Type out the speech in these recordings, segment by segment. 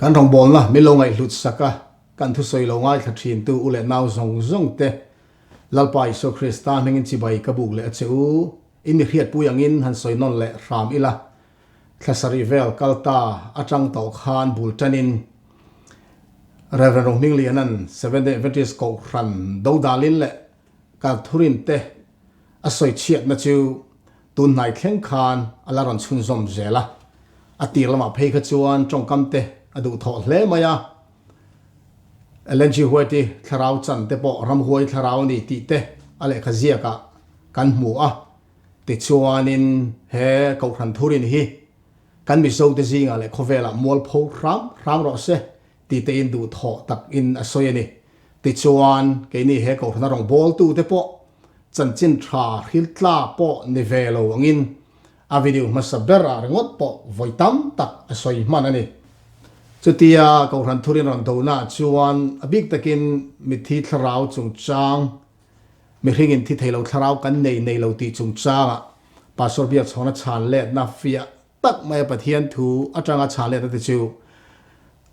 Kan rawngbawlna min lo ngaihhlut sak a, kan thusawi lo ngaithla thintu u leh nau zawng zawng te, Lalpa Isua Krista hmingin chibai ka buk leh a che u. In mi hriatpui angin han sawi nawn leh hram ila, thla sarih vel kal ta atang tawh khan bul tanin Rev. Rohmingliana'n Seventh-day Adventist Kohhran dodalin leh Kalthurin te a sawi chhiatna chu tun hnai thleng khan a la rawn chhunzawm zel a. A tir lamah phei kha chuan tawngkam te a duhthawh hle mai a. Ellen G. White-i thlarau chan te pawh ramhuai thlarau a ni tih te a lehkha ziakah kan hmu a. Tichuanin he Kohhran Thurin hi kan Mizote zingah leh khawvelah mualpho hram hram rawh se tih tein duhthawh takin a sawi a ni. Tichuan, keini he Kohhrana rawngbawltute pawh chanchin tha hriltla pawh ni ve lo angin a video hmasa ber ah ringawt pawh vawi tam tak a sawi hman a ni. Chutia Kohhran thurin rawn donaah chuan a bik takin mitthi thlarau chungchang, mihringin thi thei lo thlarau kan nei nei lo tih chungchangah Pastor Biakchhawna chhan letna fiah tak mai a Pathian thu atanga chhan letna te chu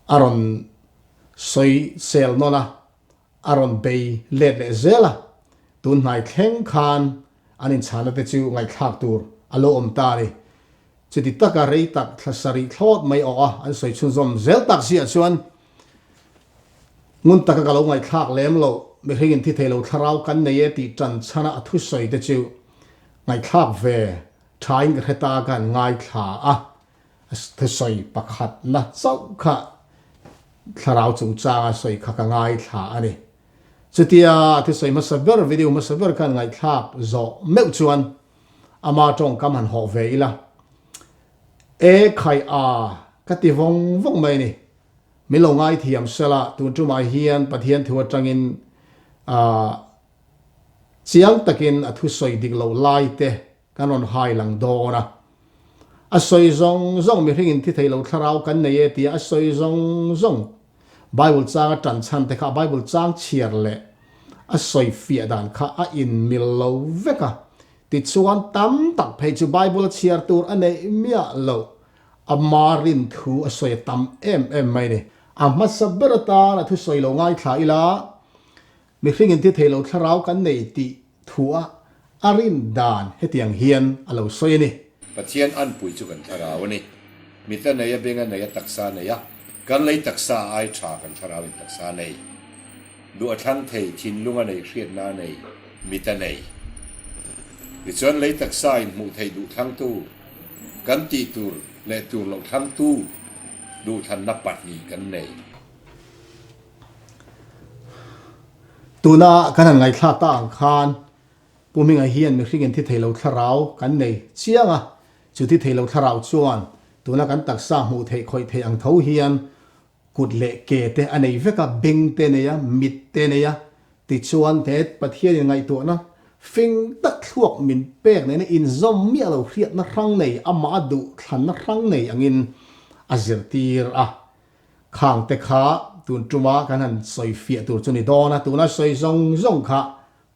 a rawn sawi sel nawn a, a rawn bei let leh zel a, tun hnai thleng khan an inchhana te chu ngaihthlak tur a lo awm ta a ni. Chuti taka rei tak thla sarih thlawt mai awh a an sawi chhunzawm zel tak ziah chuan ngun taka ka lo ngaihthlak lem loh, mihring in thi thei lo thlarau kan nei e tih tan chhana a thusawi te chu ngaihthlak ve thain ka hre ta ka han ngaithla a. Thusawi pakhatna chauh kha thlarau chungchanga sawi kha ka ngaithla a ni. Chutia thusawi hmasa ber, video hmasa ber khan ngaihthlak zawh meuh chuan ama tawngkam han hawh ve ila. E khai a, ka ti vawng vawng mai a ni. Min lo ngaithiam sela, tun tumah hian Pathian thu atangin chiang takin a thusawi dik loh lai te Kan rawn hai lang dawn a. A sawi zawng zawng mihring in thi thei lo thlarau kan nei e tia a sawi zawng zawng Bible chang a tan chhan te kha Bible chang chhiar leh a sawi fiah dan kha a in mil lo vek a. Tichuan tam tak phei chu Bible a chhiar tur a neih miah loh a ma rin thu a sawi a tam em em mai ni. A hmasa ber atan a thusawi lo ngaithla ila Mihring in ti thei lo thlarau kan nei tih thu a a rin dan hetiang hian a lo sawi a ni. Pathian anpui chu kan thlarau a ni. Mit a nei a, beng a nei a, taksa a nei a. Kan lei taksa ai tha kan thlarau in taksa a nei. Duh a thlang thei, thinlung a nei, hriatna a nei, mit a nei. Tichuan lei taksa in hmuh theih duh thlangtu, kan tih tur leh tur loh thlangtu duhthlanna pahnih kan nei. Tuna kan han ngaihthlak ta ang khan Pu Hminga hian mihring in thi thei lo thlarau kan nei chiang a, chu thi thei lo thlarau chuan tuna kan taksa hmuh theih khawih theih ang tho hian kut leh ke te a nei vek a, beng te nei a, mit te nei a, tichuan he Pathian in ngaihtuahna fing tak thluak min pek nena inzawm miah lo hriatna hrang nei, amah a duh thlanna hrang nei angin a zirtir a. Khang te kha tun tuma kan han sawi fiah tur chu ni dawn a, tuna sawi zawng zawng kha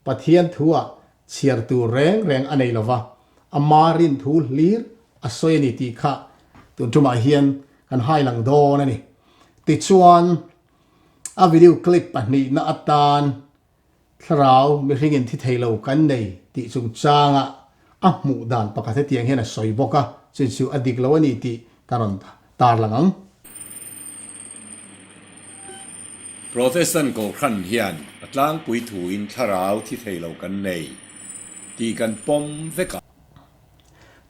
Pathian thu-ah chhiar tur reng reng a nei lova, ama rin thu hlir a sawi a ni tih kha tun tumah hian kan hai lang dawn a ni. Tichuan, a video clip pahnihna atan Thlarau mihring in thi thei lo kan nei tih chungchanga a hmuh dan pakhat hetiang hian a sawi bawk a, chu chu a dik lo a ni tih ka rawn tarlang ang. Protestant Kohhran hian a tlangpui thuin thlarau thi thei lo kan nei tih kan pawm vek a.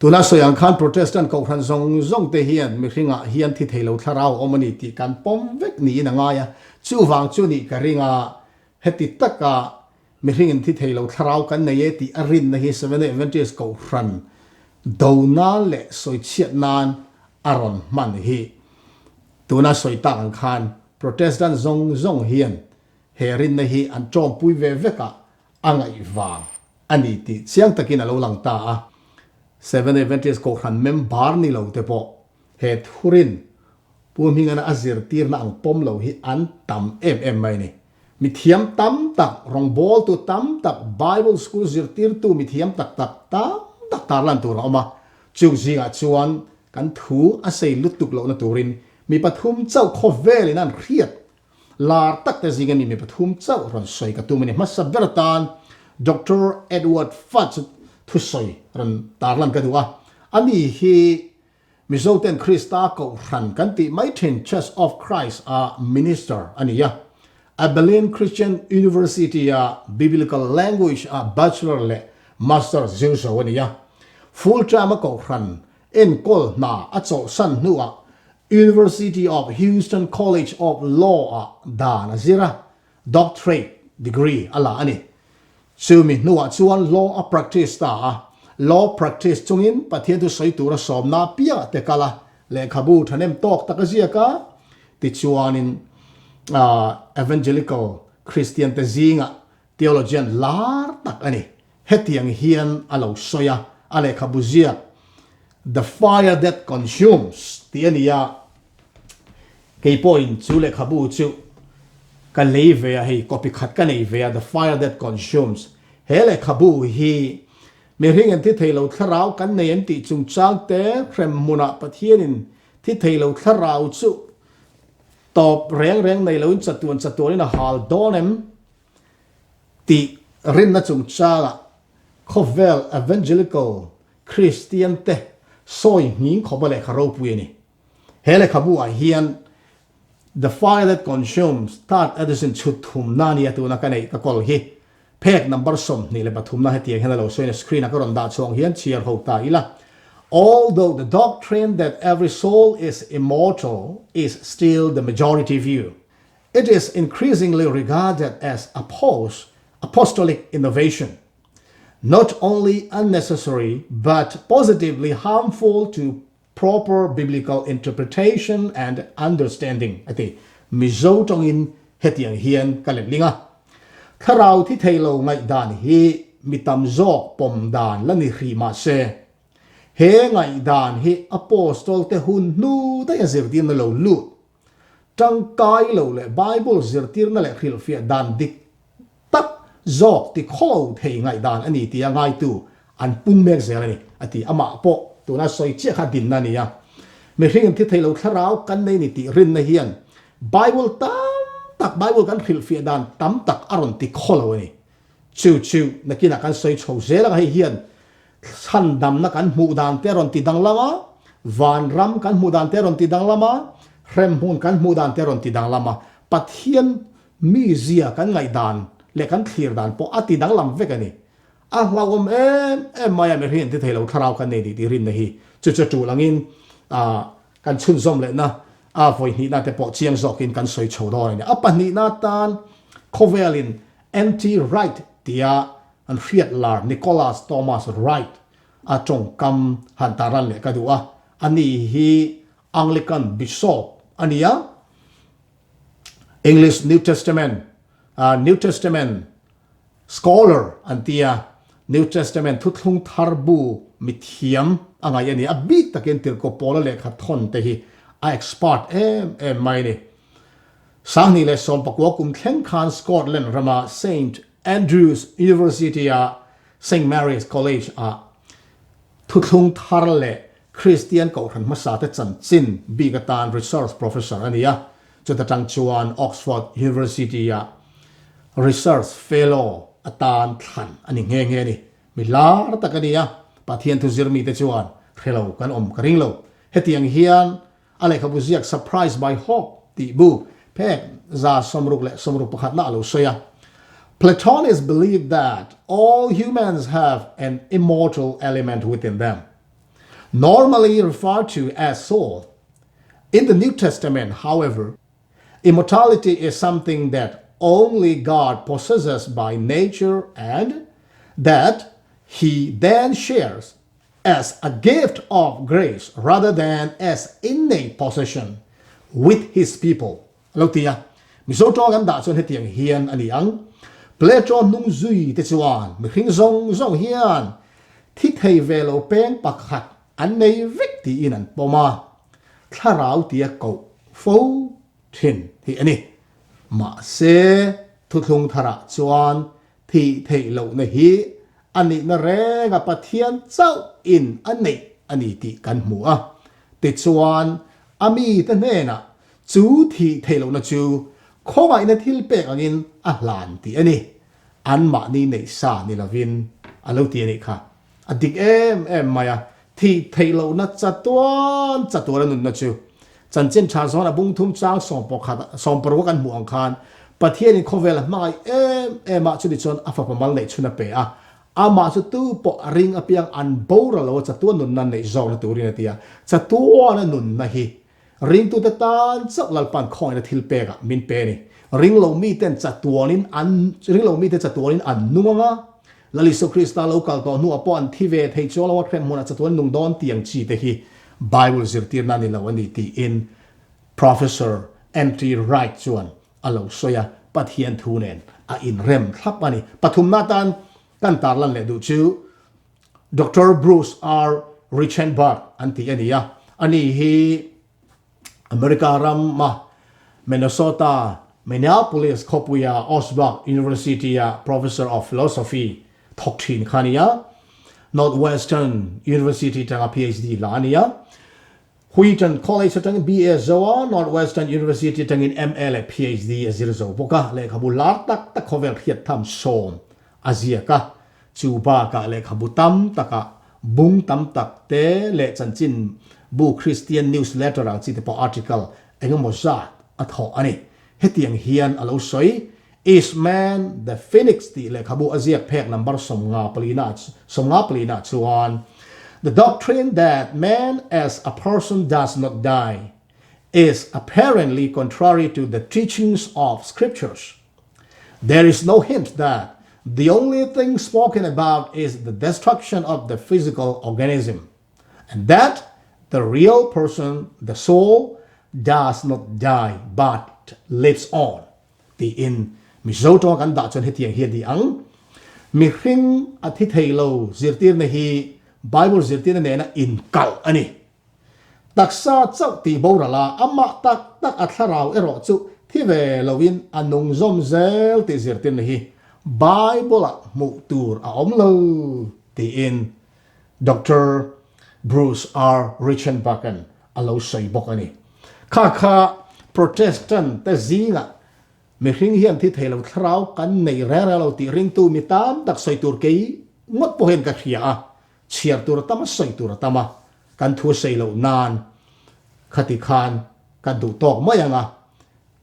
Tuna sawi ang khan Protestant Kohhran zawng zawng te hian mihringah hian thi thei lo thlarau a awm a ni tih kan pawm vek niin a ngai a, chuvang chu nih ka ring a, Heti taka mihring in thi thei lo thlarau kan nei e tih a rinna hi Seventh-day Adventist Kohhran do nan leh sawichhiat nan a rawn hman hi. Tuna sawi tak ang khan Protestant zawng zawng hian he rinna hi an tawmpui ve vek a, a ngaih vang a ni tih chiang takin a lo lang ta a. Seventh-day Adventist Kohhran member ni lo te pawh he thurin Pu Hmingana a zirtirna ang pawm lo hi an tam em em mai a ni. Mithiam tam tak, rawngbawltu tam tak, Bible school zirtirtu mithiam tak tak tam tak tarlan tur a awm a. Chung zingah chuan kan thu a sei lutuk lohna turin Mi pathum chauh khawvelin an hriat lar tak te zinga mi mi pathum chauh rawn sawi ka tum a ni. Hmasa ber atan Doctor Edward Fudge thusawi rawn tarlan ka duh a. Ani hi Mizo ten Krista Kohhran kan tih mai thin Church of Christ a minister a ni a. Abilene Christian University a Biblical Language a Bachelor leh Master zir zo a ni a. Full time a Kohhran enkawl hna a chawlhsan hnuah University of Houston College of Law ah dan a zir a, doctorate degree a la a ni. Chumi hnuah chuan law a practice ta a, law practice chungin Pathian thu sawi tura sawmna piangah te kal a, lehkhabu thahnem tawk tak a ziak a, tichuanin Evangelical Christian te zingah theologian lar tak a ni. Hetiang hian a lo sawi a, a lehkhabu ziak The Fire That Consumes tih a ni a, kei pawhin chu lehkhabu chu ka lei ve a, hei copy khat ka nei ve a, The Fire That Consumes. He lehkhabu hi mihring an thi thei lo thlarau kan nei an tih chungchang te hrem hmunah Pathianin thi thei lo thlarau chu tawp reng reng nei loin chatuan chatuanin a hal dawn em? Tih rinna chungchangah khawvel Evangelical Kristian te sawi nghing khawp a lehkha ropui a ni. He lehkhabu ah hian The Fire That Consumes Third Edition chhut thumna nia tuna ka neih ka kawl hi phek number 23 na hetiang hian a lo sawi a screen ah ka rawn dah chhuang hian chhiar ho ta ila. Although the doctrine that every soul is immortal is still the majority view, It is increasingly regarded as apos apostolic innovation, not only unnecessary but positively harmful to proper biblical interpretation and understanding a ti. Mizo tawngin hetiang hian ka letling a. Thlarau thi thei lo ngaihdan hi mi tam zawk pawm dan la ni hrih mah se, he ngaihdan hi apostol te hun hnu daih a zirtirna lo lut Tangkai lo leh Bible zirtirna leh hrilhfiah dan dik tak zawk ti khawlo thei ngaihdan a ni tia ngaitu an pung mek zel a ni, a ti. Amah pawh tuna sawi chiah kha dinna a ni a. Mihring in thi thei lo thlarau kan nei ni tih rinna hian Bible tam tak, Bible kan hrilhfiah dan tam tak a rawn ti khawlo a ni. Chu chu nakinah kan sawi chho zel ang hei hian chhandamna kan hmuh dan te a rawn ti danglam a, vanram kan hmuh dan te a rawn ti danglam a, hremhmun kan hmuh dan te a rawn ti danglam a, Pathian mizia kan ngaihdan leh kan thlir dan pawh a ti danglam vek a ni. A hlauhawm em em mai a mihring inti thei lo thlarau kan nei tih tih rinna hi chu chu tul angin kan chhunzawm lehna a vawi hnihna te pawh chiang zawkin kan sawi chho dawn a ni. A pahnihna atan khawvelin NT Wright tia an hriat lar Nicholas Thomas Wright a tawngkam han tarlan leh ka duh a, ani hi Anglican Bishop a ni a, English New Testament, New Testament scholar an ti a, New Testament thuthlung thar bu mithiam a ngaih a ni, a bik takin Tirhkoh Paula lehkha thawn te hi a expert em em mai a ni. 2019 kum thleng khan Scotland rama Saint Andrews University-a Saint Mary's College-ah thuthlung thar leh Kristian kohhran hmasate chanchin bik atan research professor a ni a, chuta tang chuan Oxford University-ah research fellow atan thlan a ni nghe nghe a ni. Mi lar tak a ni a, Pathian thu zirmite chuan hre lo kan awm ka ring lo. Hetiang hian A lehkhabu ziak Surprised by Hope tih bu phek 161 na a lo sawi a. Platonists believe that all humans have an immortal element within them, normally referred to as soul. In the New Testament, however, immortality is something that only God possesses by nature and that he then shares as a gift of grace rather than as innate possession with his people a lo ti a. Mizo tawng an dah chuan hetiang hian a ni ang, Plato hnung zui te chuan mihring zawng zawng hian thi thei ve lo peng pakhat an nei vek tiin an pawm a, thlarau tia koh fo thin hi a ni. Mahse, thuthlung tharah chuan Thih theih lohna hi a nihna renga Pathian chauhin a neih a ni tih kan hmu a. Tichuan, A mite hnenah chu thih theih lohna chu khawngaihna thil pek angin a hlan tih a ni. Anmahni neih sa ni lovin a lo ti a nih kha. A dik em em mai a, thih theih lohna chatuan chatuan a nunna chu chanchin tha zawn a bung thum chang sawmpakhat sawmparuk a kan hmuh ang khan Pathianin khawvel a hmangaih em em a, chumi chuan a fapa mal neih chhun a pe a, amah chu tu pawh a ring apiang an boral lo a chatuan nunna neih zawkna turin a ti a, chatuan a nunna hi Ringtute tan chauh Lalpan khawngaihna thil pekah min pe a ni. Ringlo miten chatuanin an ringlo mite chatuanin an nung ang a, Lal Isua Krista lo kal tawh hnuah pawh an thi ve thei chuang lo a, hrem hmunah chatuan nung dawn tih ang chi te hi Bible zirtirna a ni lo a ni tiin Professor NT Wright chuan a lo sawi a, Pathian thu nen a inrem thlap a ni. Pathumna atan kan tarlan leh duh chu Doctor Bruce R. Reichenbach an tih a ni a, ani hi America rama Minnesota, Minneapolis khawpuia Augsburg University-a Professor of Philosophy thawk thin kha a ni a, Northwestern University tanga PhD la a ni a. Wheaton College atangin BA zo a, Northwestern University atangin MA leh PhD a zir zo bawk a, lehkhabu lar tak tak khawvel hriattham sawm a ziak a, chu bakah lehkhabu tam takah bung tam tak te leh chanchin bu Christian Newsletter ang chi te pawh article engemaw zat a thawh a ni. Hetiang hian a lo sawi, Is Man the Phoenix tih lehkhabu a ziak phek number 50 palina 50 palina chuan, The doctrine that man as a person does not die is apparently contrary to the teachings of scriptures. There is no hint that the only thing spoken about is the destruction of the physical organism and that the real person, the soul, does not die but lives on. Tiin Mizo tawnga kan dah chuan hetiang hi a ni ang, Mihring a thi thei lo zirtirna hi Bible zirtirna nena inkalh a ni. Taksa chauh tih boral a, amah tak tak a thlarau erawh chu thi ve loin a nung zawm zel tih zirtirna hi Bible-ah hmuh tur a awm lo tiin Doctor Bruce R. Reichenbach-a'n a lo sawi bawk a ni. Kha kha Protestant te zingah mihring hian thi thei lo thlarau kan nei reng reng lo tih ringtu mi tam tak sawi tur kei ngawt pawh hian ka hria a, chhiar tur a tam a, sawi tur a tam a, kan thu sawi loh nan khati khan kan duh tawk mai ang a,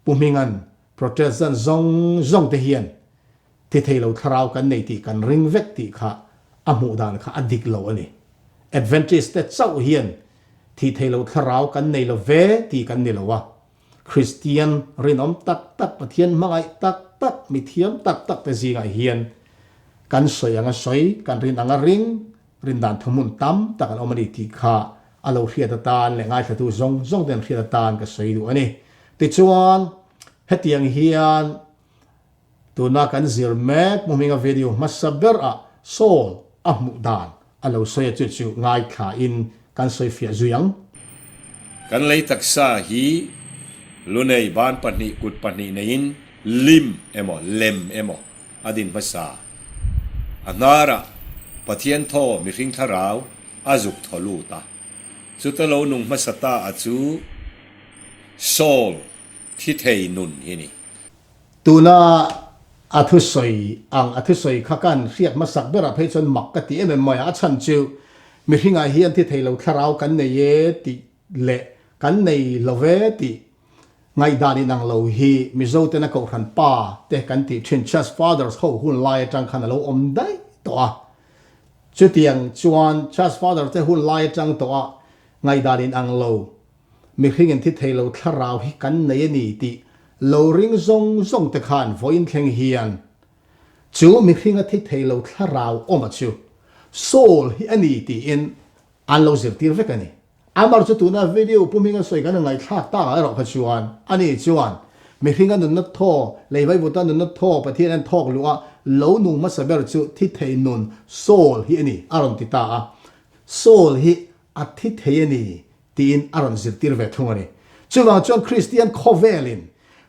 Pu Hminga'n Protestant zawng zawng te hian Thi thei lo thlarau kan nei tih kan ring vek tih kha a hmuh dan kha a dik lo a ni. Adventist te chauh hian thi thei lo thlarau kan nei lo ve tih kan ni lo a. Kristian rinawm tak tak, Pathian hmangaih tak tak, mithiam tak tak te zingah hian kan sawi anga sawi, kan rin anga ring, rindan thuhmun tam tak an awm a ni tih kha a lo hriat atan leh ngaithlatu zawng zawng ten hriat atan ka sawi duh a ni. Tichuan, hetiang hian Tuna kan zir mek hmuhminga video hmasa ber ah Saul a hmuh dan a lo sawi a chu chu ngaithla in kan sawi fiah zui ang. Kan lei taksa hi lunei ban pahnih kut pahnih neiin lim emaw lem emaw a din hmasa. A hnarah Pathian thaw mihring thlarau a zuk thaw lut a. Chuta lo nung hmasa ta a chu Saul thi thei nun hi ni. Tuna a thusawi ang a thusawi kha kan hriat hmasak berah phei chuan mak ka ti em em mai a, a chhan chu mihringah hian thi thei lo thlarau kan nei e tih leh kan nei lo ve tih ngaihdan inang lo hi Mizo tena Kohhran pa te kan tih thin Church Fathers ho hun lai atang khan a lo awm daih tawh a. Chutiang chuan Church Father te hun lai atang tawh a ngaihdan inang lo Mihring in thi thei lo thlarau hi kan nei a ni tih lo ring zawng zawng te khan vawiin thleng hian chu mihring a thi thei lo thlarau awm a chu soul hi a ni tiin an lo zirtir vek a ni. Amar chu tuna video pu hming a sawi kan ngaihthlak tak ah erawh kha chuan ani chuan mihring a nunna thaw, lei vaivuta nunna thaw Pathian an thawk luh a lo nung hmasa ber chu thi thei nun soul hi a ni a rawn ti ta a. Soul hi a thi thei a ni tiin a rawn zirtir ve thung a ni. Chuvang chuan Kristian khawvelin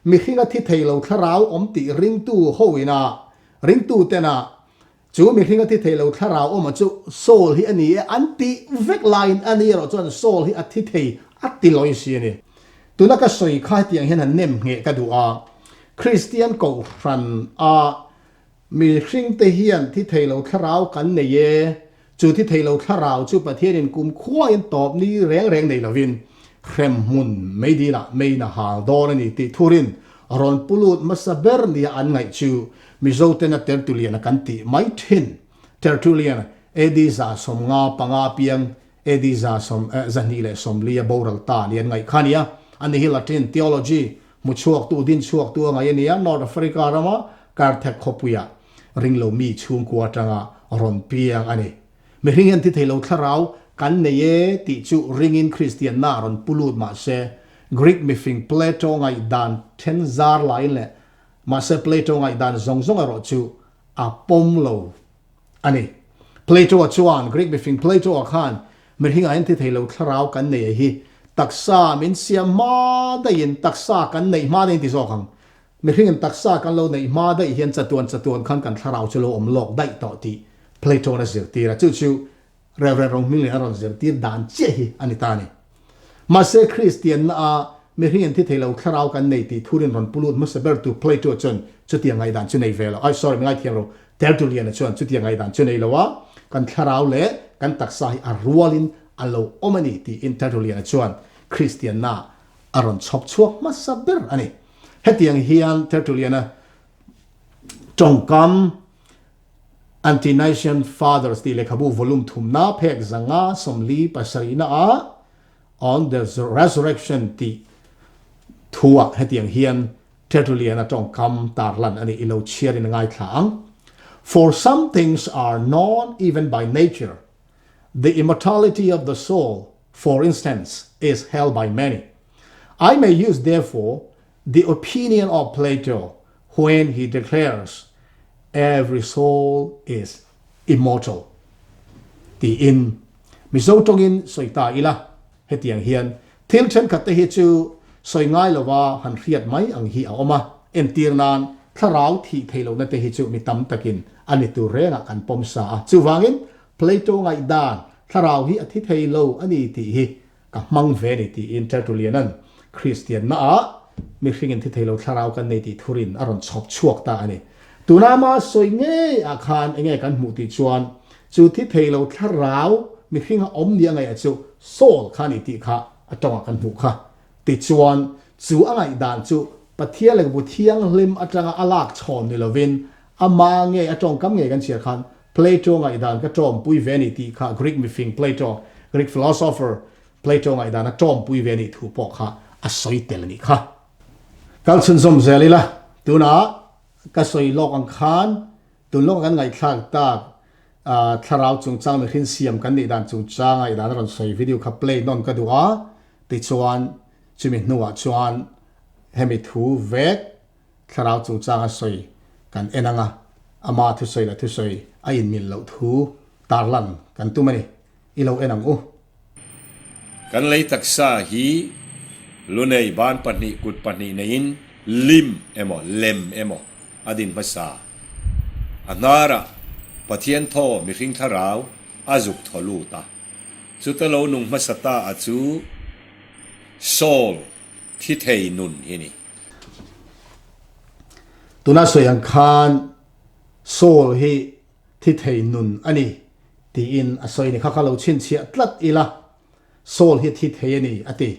mihring a thi thei lo thlarau awm tih ringtu ho ina ringtu tena chu mihring a thi thei lo thlarau awma chu soul hi a ni e an tih vek laiin a ni erawh chuan soul hi a thi thei A ti lawi si a ni. Tuna ka sawi kha hetiang hian han nem ngheh ka duh a, Kristian Kohhran a mihring te hian thi thei lo thlarau kan nei e, chu thi thei lo thlarau chu Pathianin kumkhuain tawp ni reng reng nei lovin hremhmun meidilah meiin a hal dawn a ni tih thurin rawn pu lut hmasa ber nia an ngaih chu Mizoten a Tertulian a kan tih mai thin. Tertulian AD 155 piang AD 240 a boral ta ni an ngaih kha a ni a. Ani hi Latin theology hmu chhuaktu, din chhuaktu a ngaih a ni a, North Africa rama Carthage khawpuia ringlo mi chhungkua atanga rawn piang a ni. Mihring hian thi thei lo thlarau kan nei e tih chu ringin Kristianna a rawn pu lut mah se, Greek mifing Plato ngaihdan then zar laiin leh mahse Plato ngaihdan zawng zawng erawh chu a pawm lo a ni. Plato-a chuan, Greek mifing Plato-a khan, Mihring ah hian thi thei lo thlarau kan nei a hi, taksa min siam hma daihin taksa kan neih hma daihin ti zawk ang. Mihringin taksa kan lo neih hma daih hian chatuan chatuan khan kan thlarau chu lo awm lawk daih tawh tih Plato-an a zirtir a, chu chu Rev. Ronghming leh a rawn zirtir dan chiah hi a ni ta a ni. Mahse, Kristianna a mihring in thi thei lo thlarau kan nei tih thurin rawn pu lut hmasa ber tu Plato chuan chutiang ngaihdan chu nei ve lo. Ai, sorry, mi ngaithiam lo. Tertullian-a chuan chutiang ngaihdan chu nei lo a, kan thlarau leh kan taksa hi a rualin a lo awm a ni tiin Tertullian-a chuan Kristianna a rawn chhawp chhuak hmasa ber a ni. Hetiang hian Tertullian-a tawngkam Ante-Nicene Fathers tih lehkhabu volume thumna phek zanga 47 na ah On the Resurrection tih thuah hetiang hian Tertullian a tawngkam tarlan a ni i lo chhiar in a ngaithla ang. For some things are known even by nature, the immortality of the soul, for instance, is held by many. I may use therefore the opinion of Plato when he declares every soul is immortal tiin Mizo tawngin sawi ta ila, hetiang hian thil thenkhat te hi chu sawi ngai lova han hriat mai ang hi a awm a, entir nan thlarau thih theih lohna te hi chu mi tam takin a ni tur rengah kan pawm sa a, chuvangin Plato ngaihdan thlarau hi a thi thei lo a ni tih hi Ka hmang ve ni tiin Tertullian-a'n Kristianna-ah mihringin thi thei lo thlarau kan nei tih thurin a rawn chhawp chhuak ta a ni. Tuna ama sawi ngei ah khan enge kan hmuh tih chuan chu thi thei lo thlarau mihringa awm ni a ngaihah chu Saul kha a ni tih kha a tawngah kan hmuh kha. Tichuan chu a ngaihdan chu Pathian lehkhabu thianghlim atanga a lak chhawn ni lovin ama ngei a tawngkam ngei kan chhiar khan Plato ngaihdan ka tawmpui ve a ni tih kha Greek mifing Plato, Greek philosopher Plato ngaihdan a tawmpui ve a nih thu pawh kha a sawi tel a nih kha. Kal chhunzawm zel ila, tunah ka sawi lawk ang khan tun lawka kan ngaihthlak tak thlarau chungchang mihring siam kan nih dan chungchang ngaihdan a rawn sawi video kha play nawn ka duh a, tichuan chumi hnuah chuan hemi thu vek Thlarau chungchang a sawi kan en ang a, ama thusawi leh thusawi a inmil loh thu tarlan kan tum a ni. I lo en ang u. Kan lei taksa hi lunei ban pahnih kut pahnih neiin lim emaw lem emaw a din hmasa. A hnarah Pathian thaw mihring thlarau a zuk thaw lut a. Chuta lo nung hmasa ta a chu Saul thi thei nun hi ni. Tuna sawi ang khan Saul hi thi thei nun a ni tiin a sawi a ni. Kha kha lo chhinchhiah tlat ila, Saul hi thi thei a ni a ti.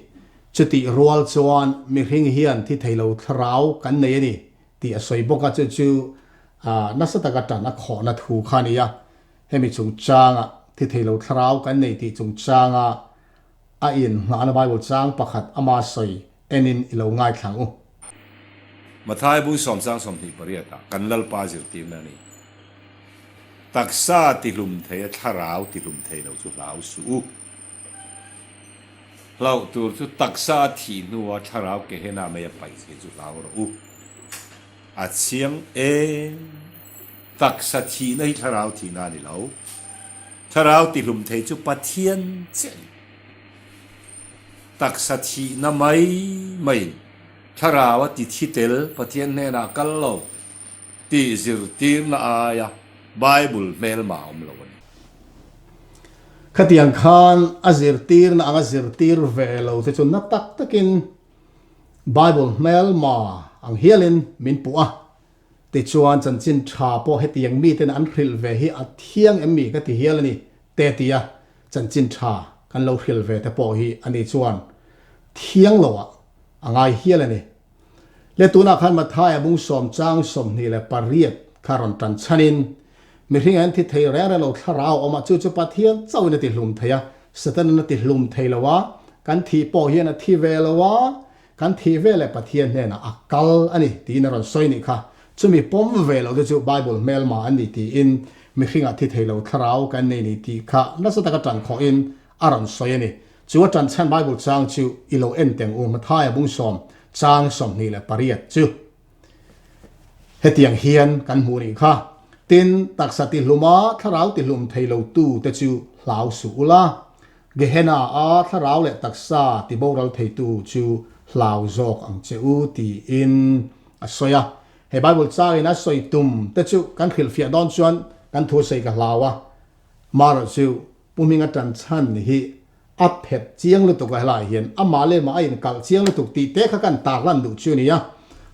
Chutih rual chuan mihring hian thi thei lo thlarau kan nei a ni tih a sawi bawk a, chu chu nasa taka tan a khawhna thu kha a ni a. Hemi chungchanga thi thei lo thlarau kan nei tih chungchanga A inhnahna Bible chang pakhat ama sawi enin i lo ngaithlang u. Mathai bung sawmsang 28 ah kan Lalpa zirtirna a ni. Taksa tihlum thei a thlarau tihlum thei lo chu hlau suh u. Hlauh tur chu taksa a thih hnua thlarau Gehenna mei a paih thei chu hlau rawh u. A chiang em? Taksa thihna hi thlarau thihna a ni lo. Thlarau tihlum thei chu Pathian chiah a ni. Taksa thihna mai mai thlarau a ti thi tel Pathian hnenah kal lo tih zirtirna aia Bible hmelma a awm lo a ni. Khatiang khan a zirtirna anga zirtir ve lo te chu na tak takin Bible hmelma ang hialin min puh a. Tichuan chanchin tha pawh hetiang miten an hrilh ve hi a thiang em mi ka ti hial a ni te tia chanchin tha kan lo hrilh ve te pawh hi ani chuan thiang loah a ngai hial a ni. Le tunah khan Mathaia bung sawm chang 28 kha rawn tan chhanin mihring an thi thei reng reng lo thlarau awm a, chu chu Pathian chauhin a ti hlum thei a, Satan-an a ti hlum thei lo a, kan thih pawh hian a thi ve lo a, kan thih ve leh Pathian hnenah a kal a ni tiin a rawn sawi nih kha. Chumi pawm ve lo te chu Bible hmelma an ni tiin mihringah thi thei lo thlarau kan nei ni tih kha nasa taka tan khawhin a rawn sawi a ni. Chu a tan chhan Bible chang chu i lo en teng u Mathaia bung sawm chang 28 chu hetiang hian kan hmuh nih kha. Tin, taksa tihluma thlarau tihlum thei lo tu te chu hlau suh ula, Gehenna a thlarau leh taksa ti boral thei tu chu hlau zawk ang che u tiin a sawi a. He Bible changin a sawi tum te chu kan hrilhfiah dawn chuan kan thu sawi ka hlau a, marawh chu Pu Hminga tan chhan hi a phet chiang lutuk a helaiah hian amah leh mah a inkalh chiang lutuk tih te kha kan tarlan duh chu a ni a.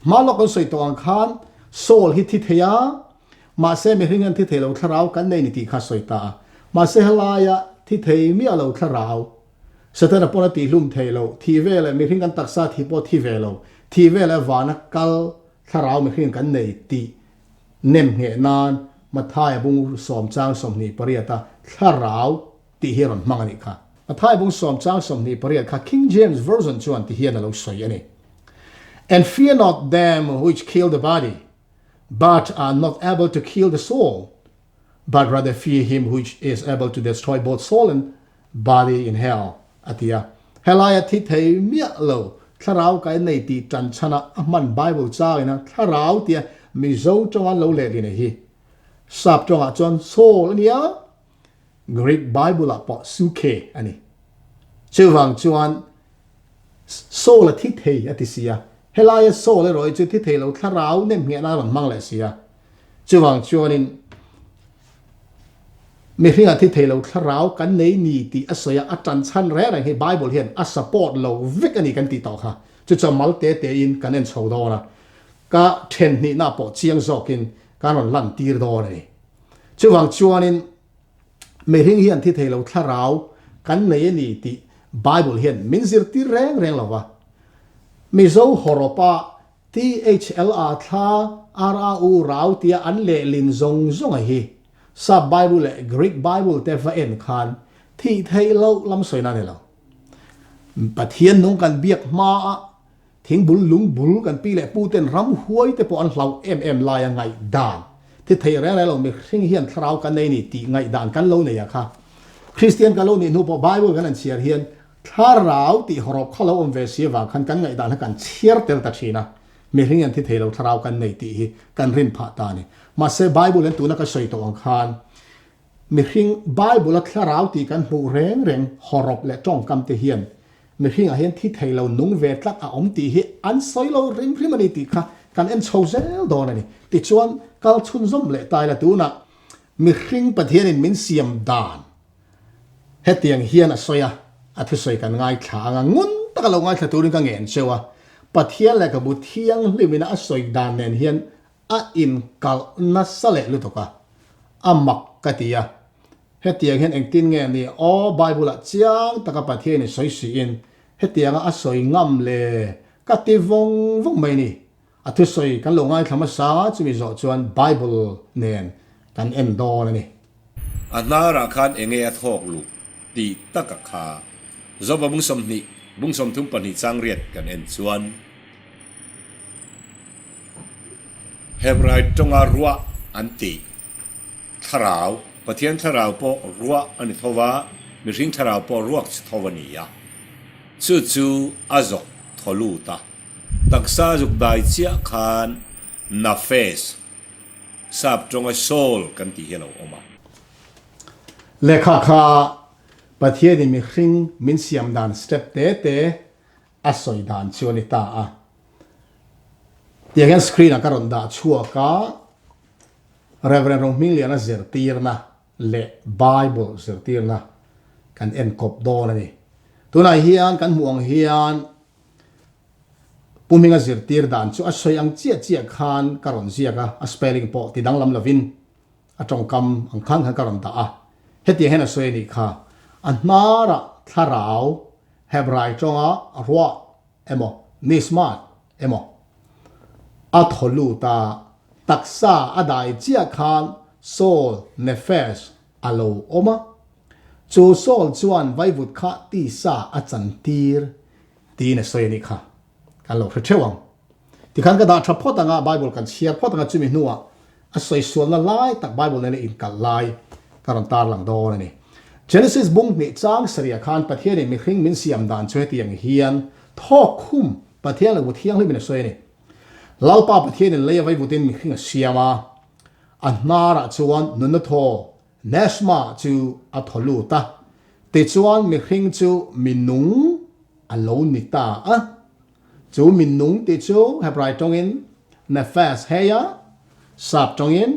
Hma lawk kan sawi tawh ang khan Saul hi thi thei a, mahse mihring hian thi thei lo thlarau kan nei ni tih kha a sawi ta a. Mahse helaia thi thei miah lo thlarau, Setana pawn a tihhlum thei lo, thih ve leh mihring kan taksa thi pawh thi ve lo, thih ve leh vana kal thlarau mihring kan nei tih Nem ngheh nan Mathaia bung sawm chang 28 a thlarau tih hi a rawn hmang a nih kha. Mathaia bung sawm chang 28 kha King James Version chuan ti hian a lo sawi a ni, And fear not them which kill the body, but are not able to kill the soul, but rather fear him which is able to destroy both soul and body in hell, a ti a. Helaia thi thei miah lo thlarau kai nei tih tan chhana a hman Bible changina thlarau tia Mizo tawnga lo lehlin a hi. Sap tawngah chuan soul a nia, Greek Bible ah pawh suke a ni. Chuvang chuan soul a thi thei a ti si a, helaia soul erawh hi chu thi thei lo thlarau nem nghehna a rawn hmang leh si a. Chuvang chuanin mihringah thi thei lo thlarau kan nei ni tih a sawi a, a tan chhan reng reng hi Bible hian a support lo vek a ni kan tih tawh kha. Chu chuan mal te tein kan en chho dawn a, ka then hnihna pawh chiang zawkin kan rawn lan tir dawn a ni. Chuvang chuanin mihring hian thi thei lo thlarau kan nei a ni tih Bible hian min zirtir reng reng lo va. Mizo hawrawpa THLA thla RAU rau tia an lehlin zawng zawng a hi Sap Bible leh Greek Bible te va en khan thih theih loh lam sawi na ni lo. Pathian nung kan biak hma a thingbul lungbul kan pi leh pu ten ramhuai te pawh an hlauh em em lai a ngaihdan thi theih reng reng lo mihring hian thlarau kan nei ni tih ngaihdan kan lo nei a kha. Kristian kan lo nih hnu pawh Bible kan han chhiar hian Thlarau tih hawrawp kha lo awm ve si avang khan kan ngaihdan kha kan chhiar tel ta thin a, mihring an thi thei lo thlarau kan nei tih hi kan rin phah ta a ni. Mahse Bible in tuna ka sawi tawh ang khan mihring Bible a thlarau tih kan hmuh reng reng hawrawp leh tawngkam te hian mihringah hian thi thei lo nung ve tlat a awm tih hi an sawi lo rim hrim a ni tih kha kan en chho zel dawn a ni. Tichuan kal chhunzawm leh ta ila tunah mihring Pathianin min siam dan Hetiang hian a sawi a, a thusawi kan ngaithla ang a, ngun taka lo ngaithla turin ka ngen cheu a, Pathian lehkhabu thianghlimina a sawi dan nen hian a inkalh nasa leh lutuk a, a mak ka ti a. Hetiang hian engtin nge ni aw Bible-ah chiang taka Pathianin sawi siin hetianga a sawi ngam le ka ti vawng vawng mai ni. A thusawi kan lo ngaithla hmasa chumi zawh chuan Bible nen kan en dawn a ni. A hnarah khan enge a thawk luh tih taka kha Joba bung 20, bung 32 chang riat kan en chuan Hebrai tawnga ruah an tih thlarau, Pathian thlarau pawh ruah a ni tho va, mihring thlarau pawh ruak chi tho a ni a, chu chu a zawk thaw lut a. Taksa zuk dai chiah khan Nafesh, sap tawnga soul kan tih hi a lo awm a. Lehkha kha Pathianin mihring min siam dan step te te a sawi dan chu a ni ta a. Tiang hian screen ah ka rawn dah chhuak a, Rev. Rohmingliana zirtirna leh Bible zirtirna. kan en kawp dawn a ni. Tunah hian kan hmuh ang hian Pu Hminga zirtir dan chu a sawi ang chiah chiah khan ka rawn ziak a, a spelling pawh ti danglam lovin a tawngkam ang khan khan ka rawn dah a. Hetiang hian a sawi a nih kha, A hnarah thlarau Hebrai tawnga ruah emaw nismat emaw a thaw lut a, taksa a dai chiah khan soul, nephesh, a lo awm a. Chu soul chuan vaivut kha tisa a chantir tiin a sawi a nih kha. Kan lo hre theuh ang. Tikhan ka dah tha phawt ang a, Bible kan chhiar phawt ang a, chumi hnuah a sawi sualna lai tak Bible nena inkalh lai ka rawn tarlang dawn a ni. Genesis bung hnih chang sarih ah khan Pathianin mihring min siam dan chu hetiang hian thawk khum Pathian leh Vuthianghlimin a sawi a ni. Lalpa Pathianin lei a vaivutin mihring a siam a, a hnarah chuan nunna thaw Neshma chu a thaw lut a, tichuan mihring chu minung a lo ni ta a. Chu minung tih chu Hebrai tawngin nefesh hei a, Sap tawngin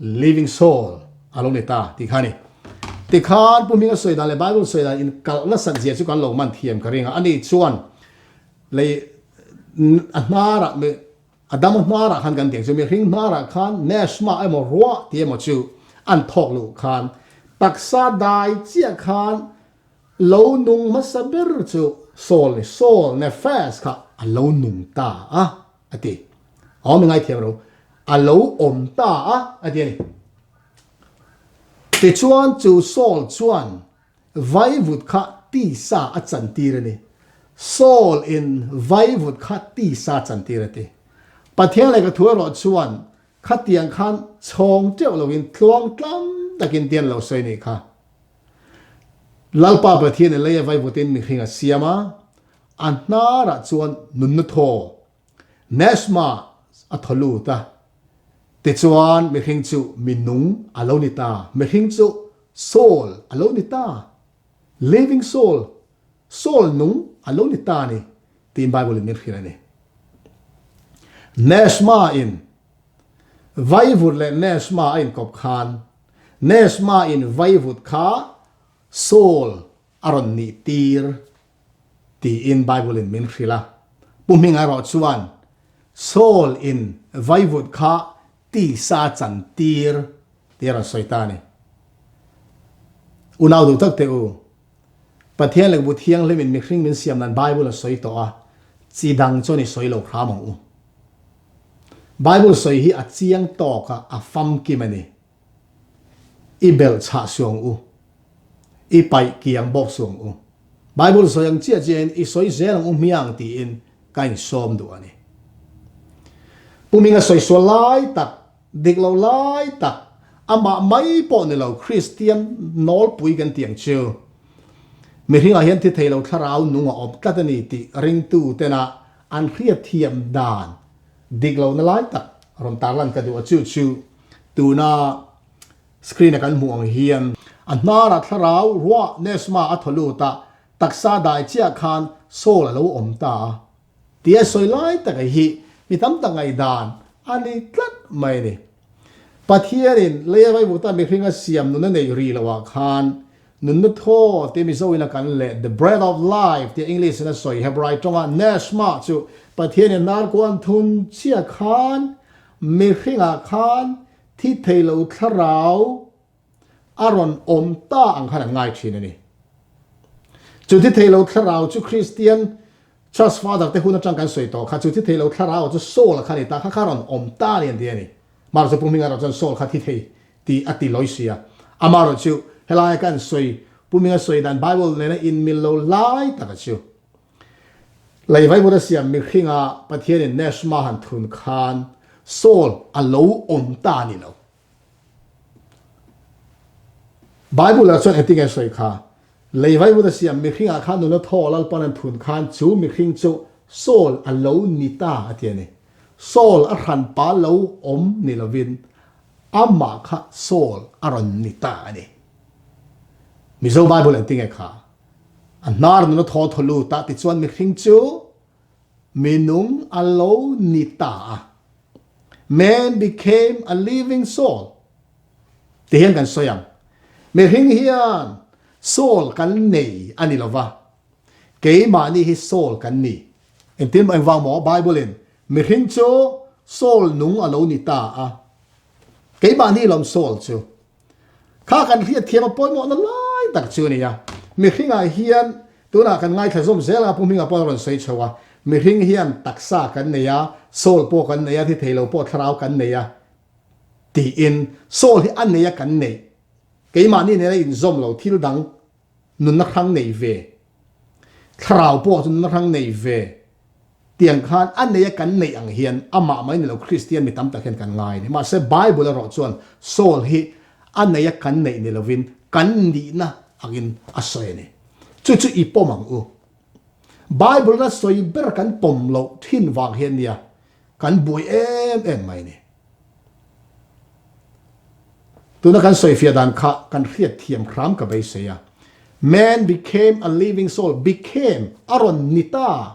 living soul a lo ni ta tih kha a ni. Tikhan Pu Hminga sawi dan leh Bible sawi dan inkalh nasat zia chu kan lo man thiam ka ring a. Ani chuan lei a hnarah mi Adama hnarah khan kan tih ang chu mihring hnarah khan neshma emaw ruah tih emaw chu an thawk luh khan taksa dai chiah khan Lo nung hmasa ber chu Saul ni, Saul Nefesh kha a lo nung ta a, a ti. Awm i ngaithiam ro, a lo awm ta a, a ti a ni. Tichuan chu Saul chuan vaivut kha tisa a chantir a ni. Saul in vaivut kha tisa a chantir a ti. Pathian lehkha thu erawh chuan khatiang khan chhawng teuh loin tluang tlam takin tian lo sawi nih kha. Lalpa Pathian in lei a vaivutin mihring a siam a, a hnarah chuan nunna thaw, Neshma, a thaw lut a. Tichuan mihring chu minung a lo ni ta, mihring chu soul a lo ni ta, living soul, soul nung a lo ni ta a ni tiin Bible in min hrilh a ni. Neshma in vaivut leh Neshma a inkawp khan Neshma in vaivut kha Saul a rawn nih tir tiin Bible in min hrilh a. Pu Hminga erawh chuan Saul in vaivut kha tisa chan tir tih a rawn sawi ta a ni. Unau duh tak teh u, Pathian leh Bu Thianghlim in mihring min siam nan Bible a sawi tawh a, chi dang chuan i sawi lo hram ang u. Bible sawi hi a chiang tawk a, a famkim a ni. I belh chhah suang u. I paih kiang bawk suang u. Bible sawi ang chiah chiahin i sawi zel ang u hmiang tiin ka insawm duh a ni. Puminga sawi sual lai tak, dik lo lai tak, amah mai pawh ni lo Kristian nawlpui kan tih ang chu. Mihringah hian thi thei lo thlarau nung a awm tlat a ni tih ringtu tena an hriatthiam dan dik lohna lai tak rawn tarlan ka duh a chu chu Tuna screen a kan hmuh ang hian a hnarah thlarau ruah Neshma a thaw lut a, taksa dai chiah khan Saul a lo awm ta a tia sawi lai tak hi mi tam tak ngaihdan a ni tlat mai a ni. Pathianin leia vaivuta mihring a siam nun a neih rih loh ah khan nunna thaw tia Mizo in a kan leh the bread of life tia English in a sawi Hebrai tawnga Neshma chu Pathianin hnarkuan thun chiah khan Mihringah khan thi thei lo thlarau a rawn awm ta ang khan an ngai thin a ni. Chu thi thei lo thlarau chu Kristian Church Father te hun atang kan sawi tawh kha, chu thi thei lo thlarau chu Saul a kha ni ta kha kha rawn awm ta a ni an ti a ni. Amaherawhchu Pu Hminga erawh chuan Saul kha thi thei tih a ti lawi si a. Amaherawhchu helaia kan sawi Pu Hminga sawi dan Bible nena inmil lo lai taka chu Lei vaivut a siam mihringa Pathianin Neshma han thun khan Saul a lo awm ta a ni lo. Bible ah chuan engtin nge sawi kha? Lei vaivut a siam mihringah khan nuna thaw Lalpan an thun khan chu mihring chu Saul a lo ni ta a ti a ni. Saul a hranpa lo awm ni lovin amah kha Saul a rawn ni ta a ni. Mizo Bible engtin nge kha? A hnar nun a thaw thaw lut a, tichuan mihring chu minung a lo ni ta a. Man became a living soul ti hian kan sawi ang. Mihring hian Soul kan nei a ni lo va, keimahni hi soul kan ni. Engtin maw engvang maw Bible-in mihring chu soul nung a lo ni ta a, keimahni lawm soul chu. Kha kan hriat thiam a pawimawhna lai tak chu a ni a. Mihringah hian tunah kan ngaithla zawm zel a, Pu Hminga pawh a rawn sawi chho a, mihring hian taksa kan nei a, soul pawh kan nei a, thi thei lo pawh thlarau kan nei a tiin soul hi a nei a kan neih. Keimahni nena inzawm lo thil dang nunna hrang nei ve, thlarau pawh chu nunna hrang nei ve tiang khan a neia kan neih ang hian amah mai ni lo Kristian mi tam tak hian kan ngai a ni. Mahse Bible erawh chuan soul hi a neia kan neih ni lovin kan nihna angin a sawi a ni. Chu chu i pawm ang u. Bible-in a sawi ber kan pawm loh thin vang hian nia kan buai em em mai ni. Tuna kan sawifiah dan kha kan hriat thiam hram ka beisei a. Man became a living soul, became, a rawn ni ta.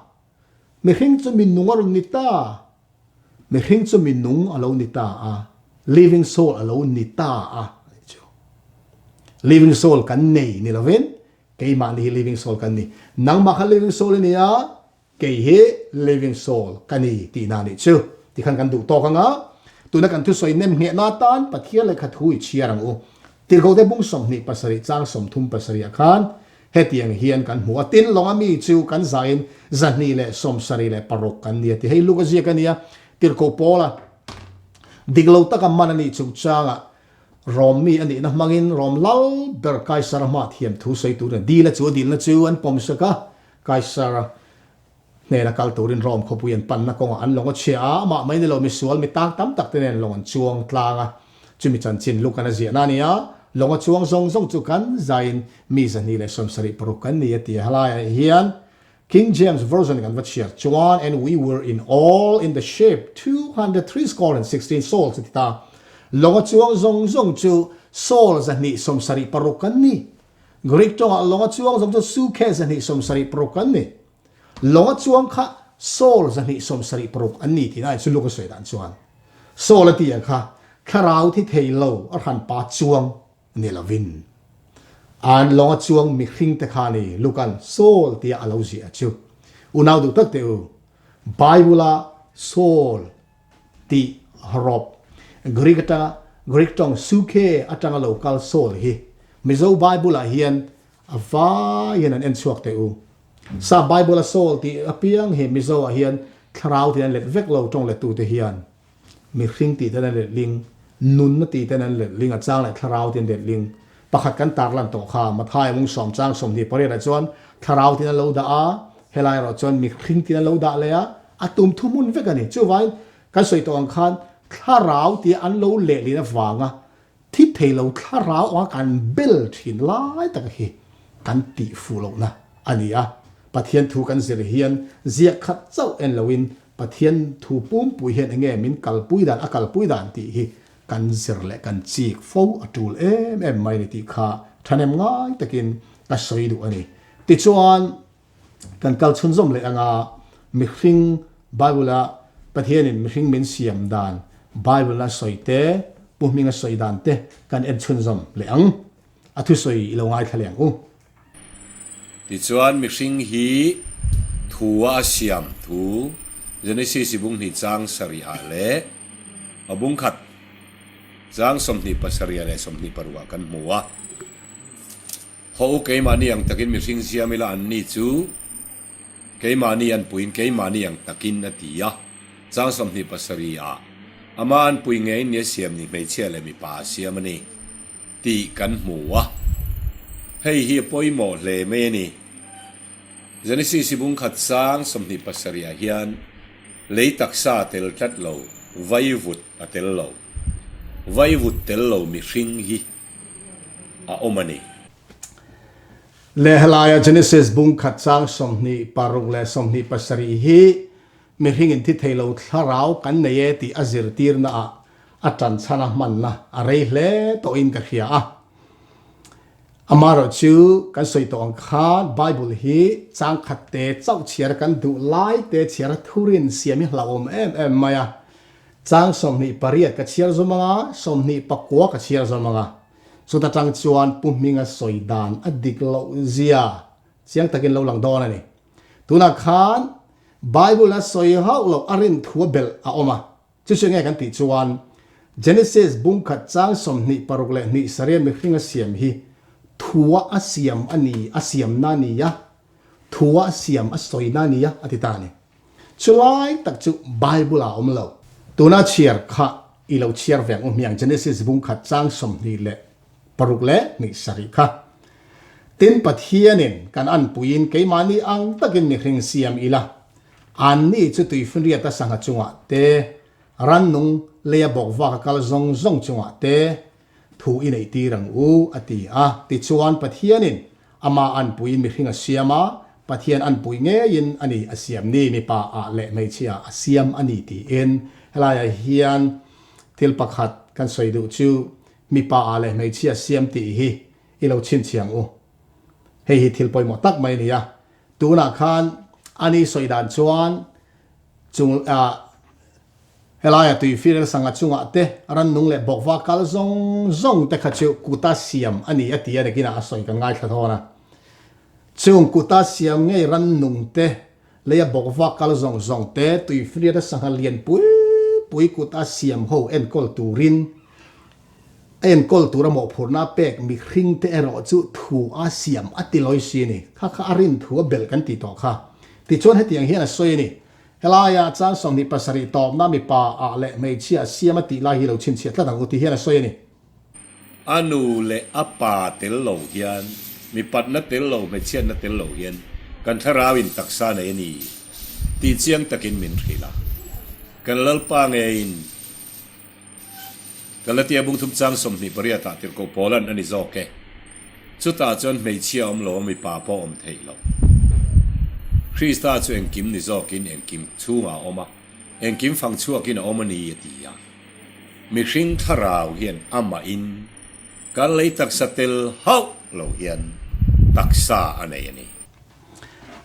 Mihring chu mi nung a rawn ni ta. Mihring chu mi nung a lo ni ta a. Living soul a lo ni ta a nih chu. Living soul kan nei ni lovin keimahni hi living soul kan ni. Nangmah kha living soul i ni a, Kei hi living soul ka ni tihna a nih chu. Tikhan kan duh tawk anga, tuna kan thusawi nem nghehna atan Pathian lehkha thu i chhiar ang u. Tirhkote bung 27 chang 37 ah khan hetiang hian kan hmu a, Tin lawnga mi chu kan zain 276 kan ni a ti. Hei Luka ziak a nia, Tirhkoh Paula dik lo taka man a nih chungchangah Rom mi a nihna hmangin Rom lal ber Kaisara hma thiam thu sawi turin a dil a, chu a dilna chu an pawmsak a, Kaisara hnena kal turin Rome khawpui an panna kawngah an lawng a chhia a, amah mai ni lo misual mi tang tam tak te nen lawng an chuang tlang a, chumi chanchin Lukan a ziahna a ni a, lawng a chuang zawng zawng chu kan zaiin mi 276 kan ni a ti a, helaiah hian King James Version kan va chhiar chuan and we were in all in the ship 276 souls a ti ta, lawng a chuang zawng zawng chu soul 276 kan ni. Greek tawngah lawng a chuang zawng chu sukhe 276 an ni. Lawng a chuang kha soul 276 an ni tih na chu Luka sawi dan chuan. Soul a tih ang kha thlarau thi thei lo a hran pa chuang ni lovin an lawng a chuang mihring te kha ni Lukan soul tia a lo ziah chu. Unau duh tak teh u, Bible a soul tih hrawp Greek atanga Greek tawng suke atanga lo kal soul hi Mizo Bible ah hian a vai hian an en chhuak teh u. Sap Bible a soul tih apiang hi Mizo ah hian thlarau tih an let vek lo tawng lettu te hian mihring tih ten an let ling, nunna tih ten an let ling, a chang leh thlarau tih an let ling. Pakhat kan tarlan tawh kha Matthai mung sawm chang 28 ah chuan thlarau tih an lo dah a, helai erawh chuan mihring tih an lo dah leh a, A tum thuhmun vek a ni. Chuvangin kan sawi tawh ang khan thlarau tia an lo lehlin avanga thi thei lo thlarau anga kan bel thin lai tak hi kan tih fuh lohna a ni a. Pathian thu kan zir hian ziak khat chauh en loin Pathian thu pumpui hian enge min kalpui dan a kalpui dan tih hi kan zir leh kan chik fo a tul em em mai a ni tih kha thahnem ngai takin ka sawi duh a ni. Tichuan. Kan kal chhunzawm leh anga mihring Bible-a Pathianin mihring min siam dan Bible-a sawi te, Pu Hminga sawi dan te kan en chhunzawm leh ang. A thusawi i lo ngaithla leh ang u. Tichuan mihring hi thua a siam thu Genesis i bung hnih chang sarihah leh a bung khat chang 27 leh 26 ah kan hmu a. Haw u keimahni ang takin mihring siam ila anni chu keimahni an puiin keimahni ang takin a ti a, chang 27 ah ama an pui ngeiin ni a siam ni hmeichhia leh mipa a siam a ni tih kan hmu a, hei hi a pawimawh hle mai a ni. Genesis i bung khat chang 27 ah hian lei taksa a tel tlat lo, vaivut a tel lo, vaivut tel lo mihring hi a awm a ni. Leh helaia Genesis bung khat chang 26 leh 27 hi mihring in thi thei lo thlarau kan nei e tih a zirtirna ah a tan chhan a hmanna a rei hle tawhin ka hria a. Amaherawh chu kan sawi tawh ang khan Bible hi chang khat te chauh chhiar a kan duh lai te chhiar a thurin siam hi hlauhawm em em mai a. Chang 28 ka chhiar zawm anga, 29 ka chhiar zawm anga. Chuta tang chuan Pu Hminga sawi dan a dik loh zia chiang takin lo lang dawn a ni. Tunah khan Bible a sawi hauh loh a rin thu a belh a awm a. Chu chu nge kan tih chuan Genesis bungkhat chang 26 leh 2 sarih mihring a siam hi thua a siam a ni, a siamna a ni a, thua a siam a sawina a ni a, a ti ta a ni. Chulai tak chu Bible ah a awm lo. Tuna chhiar kha i lo chhiar ve ang u hmiang Genesis bungkhat chang 26 leh 2 sarih kha. Tin Pathianin kan anpuiin keimahni ang takin mihring siam ila, Anni chu tuifinriata sangha chungah te, rannung leia bawkvaka kal zawng zawng chungah te thu i neih tir ang u, a ti a. Tichuan, Pathianin ama anpuiin mihring a siam a, Pathian anpui ngeiin a ni a siam ni, mipa ah leh hmeichhia a siam a ni tiin. Helaiah hian thil pakhat kan sawi duh chu mipa ah leh hmeichhia a siam tih hi i lo chhinchhiah ang u. Hei hi thil pawimawh tak mai a ni a. Tunah khan a ni sawi dan chuan chung ah helaia tuifirel sangha chungah te rannung leh bawkva kal zawng zawng te kha chu kuta siam a ni a ti a nakinah a sawi kan ngaithla thawn a. Chung kuta siam ngei rannung te leia bawkva kal zawng zawng te tuifirel sangha lian pui pui kuta siam ho enkawl turin A enkawl tura mawhphurhna a pek mihringte erawh chu thu a siam a ti lawi si a ni. Kha kha a rin thu a belh kan tih tawh kha. Tichuan hetiang hian a sawi a ni, Helaia chang 27 tawpna mipa ah leh hmeichhia a siam a tih lai hi lo chhinchhiah tlat ang u ti hian a sawi a ni. A nu leh a pa tel lo hian, mipatna tel lo, hmeichhiatna tel lo hian kan thlarauin taksa nei a ni tih chiang takin min hrilh a. Kan Lalpa ngeiin Galatia bung thum chang 28 ah tirhkoh Paulan a ni zawk e. Chutah chuan hmeichhia awm lo a mipa pawh awm theih lo. Krista chu engkim ni zawkin engkim chhungah a awm a, engkim fang chhuakin a awm a ni a ti a. Mihring thlarau hian amahin kan lei taksa tel hauh lo hian taksa a nei a ni.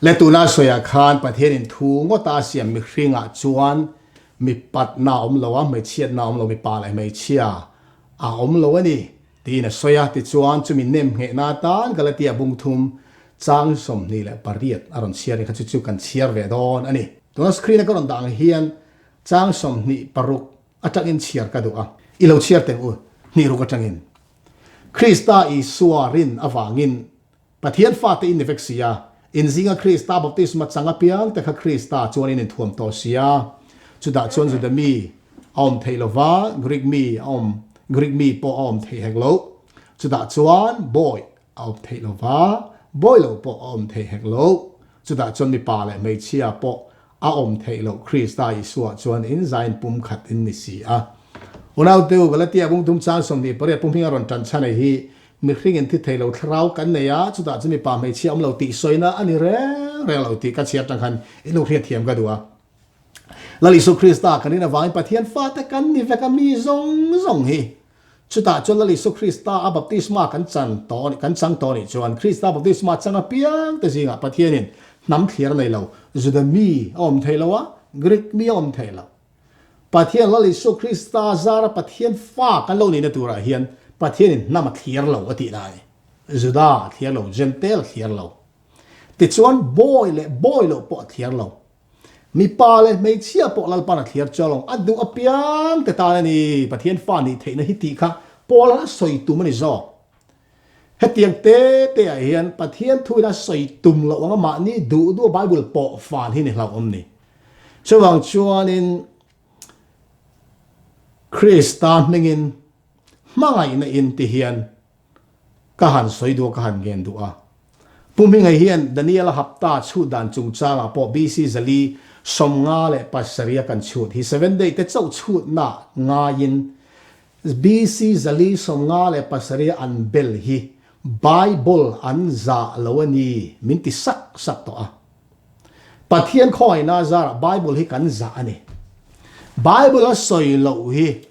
Le tuna sawiah khan Pathianin thu ngawta a siam mihringah chuan Mipatna a awm lo a, hmeichhiatna a awm lo, mipa leh hmeichhia a awm lo a ni, tiin a sawi a. Tichuan, chumi nem nghehna atan Galatia bung thum chang 28 a rawn chhiar ni kha chu chu kan chhiar ve dawn a ni. Tuna screen a ka rawn dah ang hian chang 26 atangin chhiar ka duh a, i lo chhiar teh u, hnih ruk atangin. Krista Isua rin avangin Pathian fate in ni vek si a, in zinga Krista baptisma chang apiang te kha Krista chuan in inthuam tawh si a. Chutah chuan Juda mi a awm theih lo va, Greek mi a awm, Greek mi pawh a awm theih hek lo. Chutah chuan bawi a awm theih lo va, bawi lo pawh a awm theih hek lo. Chutah chuan mipa leh hmeichhia pawh A awm theih loh Krista Isua chuan in zain pumkhat in ni si a. Unaute u, Galatia bung thum chang 28 pum hming a rawn tan chhan ei hi mihring in thi thei lo thlarau kan nei a, chutah chu mipa hmeichhia awm lo tih sawina a ni reng reng lo tih ka chhiar tang khan in lo hriatthiam ka duh a. Lal Isu Krista kan rin avangin Pathian fate kan ni vek a mi zawng zawng hi. Chutah chuan Lal Isu Krista a baptisma kan chan tawh kan chang tawh nih chuan Krista baptisma chang apiang te zingah Pathianin hnam thlir a nei lo, Juda mi a awm thei lo a, Greek mi a awm thei lo. Pathian Lal Isu Krista zara Pathian fa kan lo nihna turah hian Pathianin hnam a thlir lo a tihna a ni. Juda a thlir lo, Gentail a thlir lo. Tichuan bawi leh bawi loh pawh a thlir lo. Mipa leh hmeichhia pawh Lalpan a thliar chuang lo, a duh apiang te tan a ni, Pathian fa nih theihna hi tih kha Paul-a a sawi tum a ni zawk. Hetiang te te ah hian Pathian thuin a sawi tum loh anga mahni duh duh a Bible pawh fan hi ni hlauhawm ni. Chuvang chuanin Krista hmingin hmangaihna in ti hian Ka han sawi duh a, ka han ngen duh a. Pu Hminga hian Daniela hapta chhut dan chungchangah pawh BC 457 a kan chhut hi Seven Day te chauh chhutna ngaiin BC 457 a an bel hi Bible an zah lo a ni min ti sak sak tawh a. Pathian khawngaihna zarah Bible hi kan zah a ni. Bible a sawi loh hi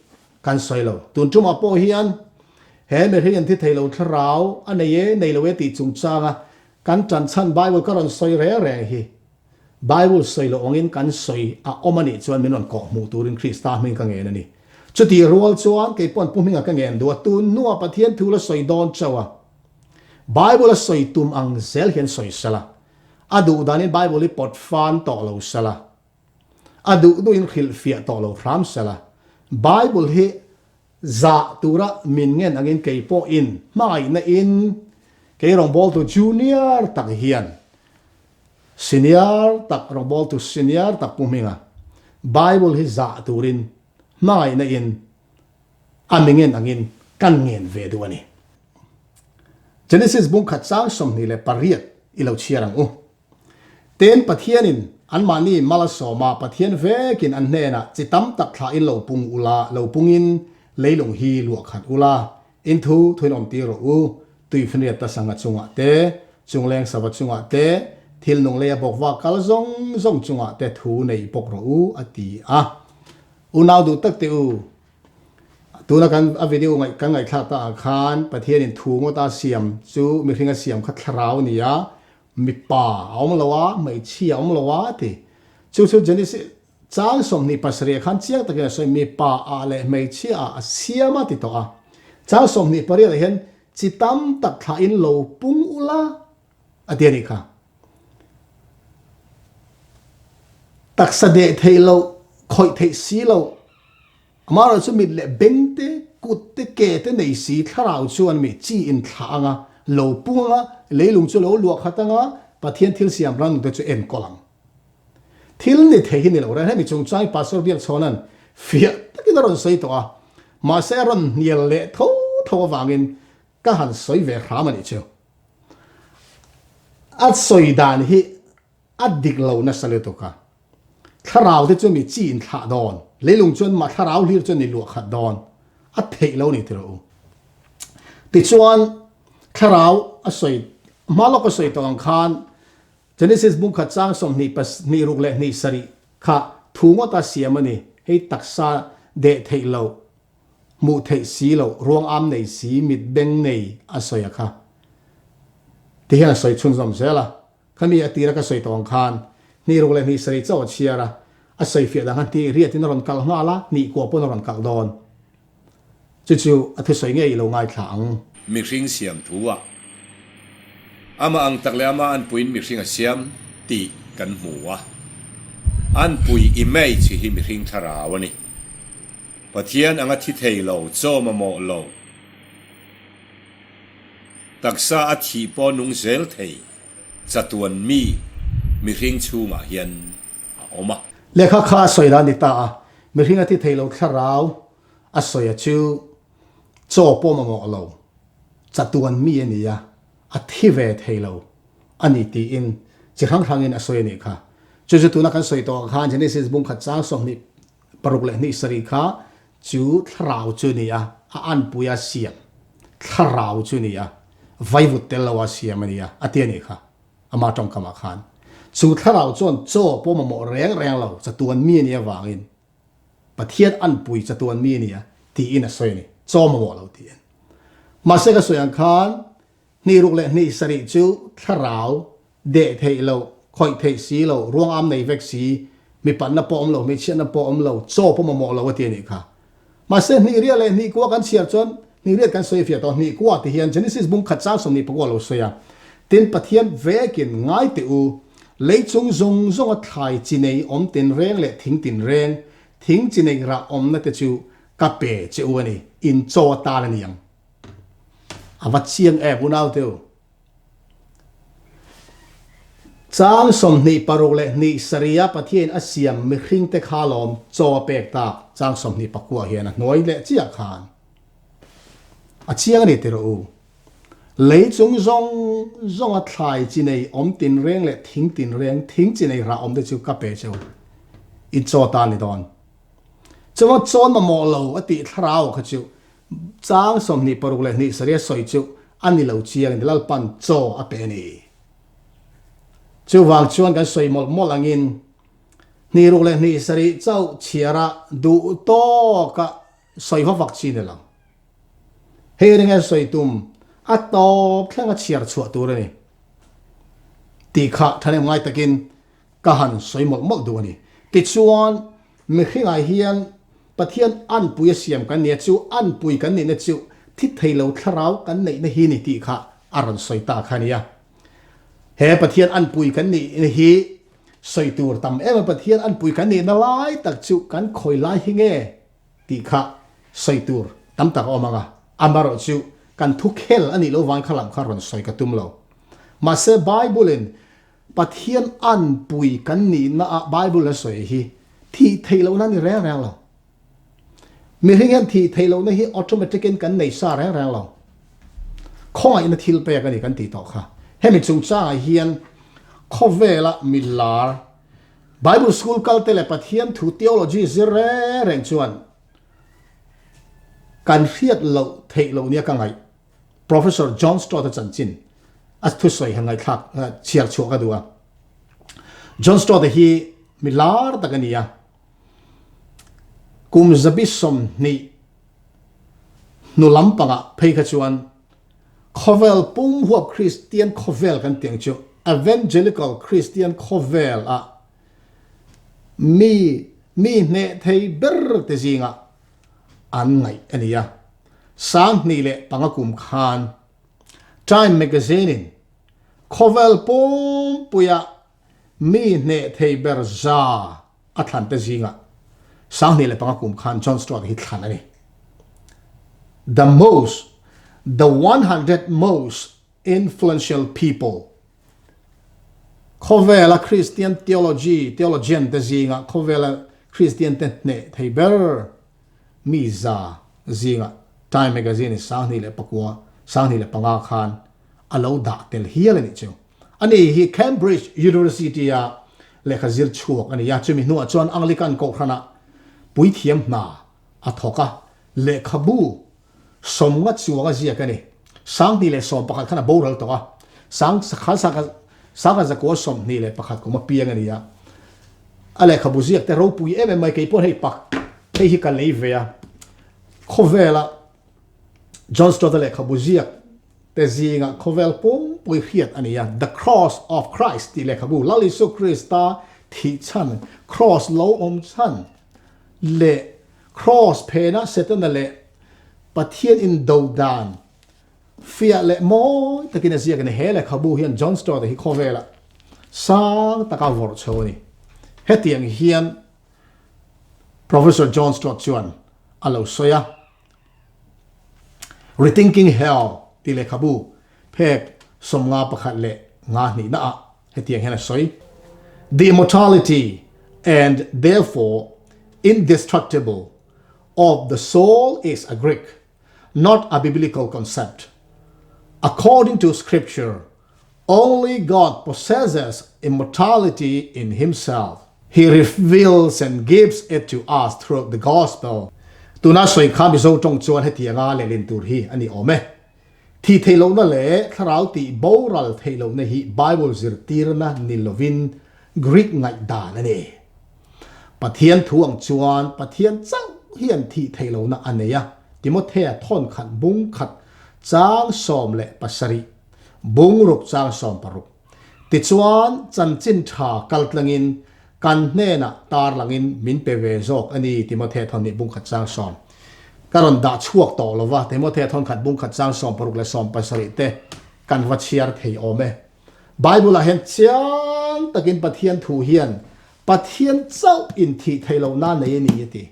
Kan sawi lo. Tun tumah pawh hian he mihring an thi thei lo thlarau a nei e, nei lo e tih chungchanga kan tan chhan Bible ka rawn sawi reng reng hi Bible sawi loh angin kan sawi a awm a nih chuan min rawn kawh hmuh turin Krista hming ka ngen a ni. Chutih rual chuan kei paw'n Pu Hminga ka ngen duh a, tun hnuah Pathian thu la sawi dawn chauh a, Bible a sawi tum ang zel hian sawi sela, a duh danin Bible hi pawt fan tawh lo sela, a duh duhin hrilhfiah tawh lo hram sela, Bible hi zah tura min ngen angin kei pawhin hmangaihna in kei rawngbawltu junior tak hian senior tak rawngbawltu senior tak Pu Hminga Bible hi zah turin hmangaihna in a mi ngen angin kan ngen ve duh a ni. Genesis bungkhat chang 28 i lo chhiar ang u. Tin, Pathianin anmahni mal a sawm a, Pathian vekin an hnenah chi tam tak thlahin lo pung ula, lo pungin leilung hi luah khat ula, in thu thuin awmtir rawh u, tuifinriat sangha chungah te, chungleng sava chungah te, thil nung leia bawkva kal zawng zawng chungah te thu nei bawk rawh u, a ti a. Unau duh tak teh u, Tuna kan a video ngaih kan ngaihthlak ta ah khan Pathianin thu ngawta siam chu mihringa siam kha thlarau a ni a, Mipa a awm lo a, hmeichhia a awm lo a ti. Chu chu Genesis chang 27 ah khan chiang takin a sawi, mipa ah leh hmeichhia ah a siam a ti tawh a. Chang 28 ah hian chi tam tak thlahin lo pung ula a ti a nih kha. Taksa deh theih loh, khawih theih si loh, Amaherawh chu mit leh beng te, kut te, ke te nei si thlarau chuan mi chi in thlah anga, lo pung anga, leilung chu lo luah khat anga, Pathian thil siam rang te chu enkawl ang. Thil ni thei hi ni lo reng. Hemi chungchang hi Pastor Biakchhawna'n fiah takin a rawn sawi tawh a, mahse a rawn hnial leh tho tho avangin ka han sawi ve hram a nih chu. A sawi dan hi A dik lo nasa lutuk a. Thlarau te chu mi chi in thlah dawn. Leilung chuan mah thlarau hlir chuan ni luah khat dawn. A theih lo ni tiraw u. Tichuan thlarau a sawi hma lawk a sawi tawh ang khan Genesis bungkhat chang 20 hnih ruk leh hnih sarih kha thu ngawt a siam a ni. Hei taksa deh theih loh, hmuh theih si loh, ruang am nei si, mit beng nei a sawi a kha. Tihian a sawi chhunzawm zel a. Khami a tira ka sawi tawh ang khan hnih ruk leh hnih sarih chauh a chhiar a, a sawi fiah dang khan hnih riatin a rawn kalh nghal a, hnih kuah pawn a rawn kalh dawn. Chu chu a thusawi ngei i lo ngaithla ang. Mihring siam thu ah amah ang tak leh amah anpuiin mihring a siam tih kan hmu a, anpui image hi mihring thlarau a ni. Pathian anga thi thei lo, chaw mamawh lo, taksa a thih pawh nung zel thei. Chatuan mi mihring chhungah hian a awm a. Lehkha kha a sawi la ni ta a, mihring a thi thei lo thlarau a sawi a chu chaw pawh mamawh lo, chatuan mi a ni a, a thi ve thei lo a ni tiin chi hrang hrangin a sawi a nih kha. Chu chu tuna kan sawi tawh ah khan Genesis bungkhat chang 26 leh hnih sarih kha Chu thlarau chu ni a, a anpui a siam thlarau chu ni a, vaivut tel lo a siam a ni a, a ti a nih kha, ama tawngkamah khan. Chu thlarau chuan chaw pawh mamawh reng reng lo, chatuan mi a nih avangin Pathian anpui chatuan mi a ni a, tiin a sawi a ni, chaw mamawh lo tiin. Mahse ka sawi ang khan Hnih ruk leh hnih sarih chu thlarau, deh theih loh, khawih theih si loh, ruang am nei vek si, mipatna pawh awm lo, hmeichhiatna pawh awm lo, chaw pawh mamawh lo a ti a nih kha. Mahse hnih riat leh hnih kua kan chhiar chuan hnih riat kan sawi fiah tawh, hnih kua ti hian Genesis bung khat chang 24 a lo sawi a. Tin, Pathian vekin ngai teh u, lei chung zawng zawnga thlai chi nei awm tinreng leh thing tinreng, thing chi nei rah awmna te chu ka pe che u a ni, in chaw atan a ni ang. A va chiang em unau te u. Chang 26 leh hnih sarih a Pathian a siam mihring te kha lawm chaw a pek tak chang 29 hian a hnuai leh chiah khan a chiang a ni ti rawh u. Lei chung zawng zawng a thlai chi nei awm tinreng leh thing tinreng thing chi nei rah awm te chu ka pe cheu in chaw ta ni dawn. Chuan chaw mamawh lo a tih thlarau kha chu Chang 26 leh hnih sarih a sawi chu a ni lo chiang in Lalpan chaw a pe a ni. Chuvang chuan kan sawi mawlh mawlh angin hnih ruk leh hnih sarih chauh chhiara duh tawka sawi va vak chi ni lo. Hei eng nge sawi tum a tawp thleng a chhiar chhuah tur a ni tih kha thahnem ngai takin ka han sawi mawlh mawlh duh a ni. Tichuan mihringah hian. Pathian anpui a siam kan nia chu anpui kan nihna chu thi thei lo thlarau kan neihna hi ni tih kha a rawn sawi ta kha nia. He Pathian anpui kan nihna hi sawi tur tam em a Pathian anpui kan nihna lai tak chu kan khawi lai hi nge tih kha sawi tur tam tak a awm ang a, amaherawh chu kan thu khel a nih loh vang kha lam kha rawn sawi ka tum lo. Mahse Bible in Pathian anpui kan nihna ah Bible a sawi hi thih theih lohna a ni reng reng lo. Mihring hian thih theih lohna hi automatic in kan nei sa reng reng lo. Khawngaihna thil pek a ni kan tih tawh kha. Hemi chungchangah hian khawvela milar Bible school kalte leh Pathian thu theology zir reng reng chuan kan hriat loh theih loh nia ka ngaih. Professor John Stott-a chanchin a thusawi han ngaihthlak chhiar chhuah ka duh a. John Stott-a hi mi lar tak a ni a. Kum zabi 20 hnu lampangah phei kha chuan khawvel pum huap Kristian khawvel kan tih ang chu Evangelical Kristian khawvel ah mi mi hneh thei ber te zingah an ngaih a ni a. 2005 kum khan Time Magazine in khawvel pumpuia mi hneh thei ber za a thlan te zingah 2005 kum khan Jon Stewart hi thlan a ni. The most, the 100 most influential people khawvela Christian theology, theologian te zingah khawvela Christian te hneh thei ber mi za zingah Time Magazine in 2009, 2005 khan a lo dah tel hial a nih chu. Ani hi Cambridge University a lehkha zir chhuak a ni a, chumi hnuah chuan Anglican kohhranah puithiam hna a thawk a, lehkhabu 50 chuang a ziak a ni. 2011 khan a boral tawh a, sang khan 1921 kum a piang a ni a. A lehkhabu ziak te ropui em em mai kei pawh hei pak hei hi ka lei ve a, khawvela John Stott-a lehkhabu ziak te zingah khawvel pumpui hriat a ni a, The Cross of Christ tih lehkhabu Lal Isu Krista thih chhan, Cross lo awm chhan leh Cross phena Setana leh Pathian indo dan fiah leh mawi takin a ziak a ni. He lehkhabu hian John Stott-a hi khawvelah sang taka vawrh chho a ni. Hetiang hian Professor John Stott chuan a lo sawi a. Rethinking Hell tih lehkhabu phek 51 leh nga hnihna ah hetiang hian a sawi, The immortality and therefore indestructible of the soul is a Greek, not a biblical concept. According to scripture, only God possesses immortality in himself. He reveals and gives it to us through the gospel. Tuna sawi kha Mizo tawng chuan hetianga lehlin tur hi a ni awm e. Thih theih lohna leh thlarau tih boral theih lohna hi Bible zirtirna ni lovin Greek ngaihdan a ni. Pathian thu ang chuan Pathian chauh hian thih theih lohna a nei a, Timothea thawn khat bung khat chang 17. Bungruk chang 16. Tichuan, chanchin tha kal tlangin kan hnenah tar langin min pe ve zawk a ni, Timothea thawn nih bung khat chang sawm. Ka rawn dah chhuak tawh lo va, Timothea thawn khat bung khat chang 16 leh 17 te kan va chhiar thei awm e. Bible-ah hian chiang takin Pathian thu hian Pathian chauh inthih theih lohna nei a ni a ti.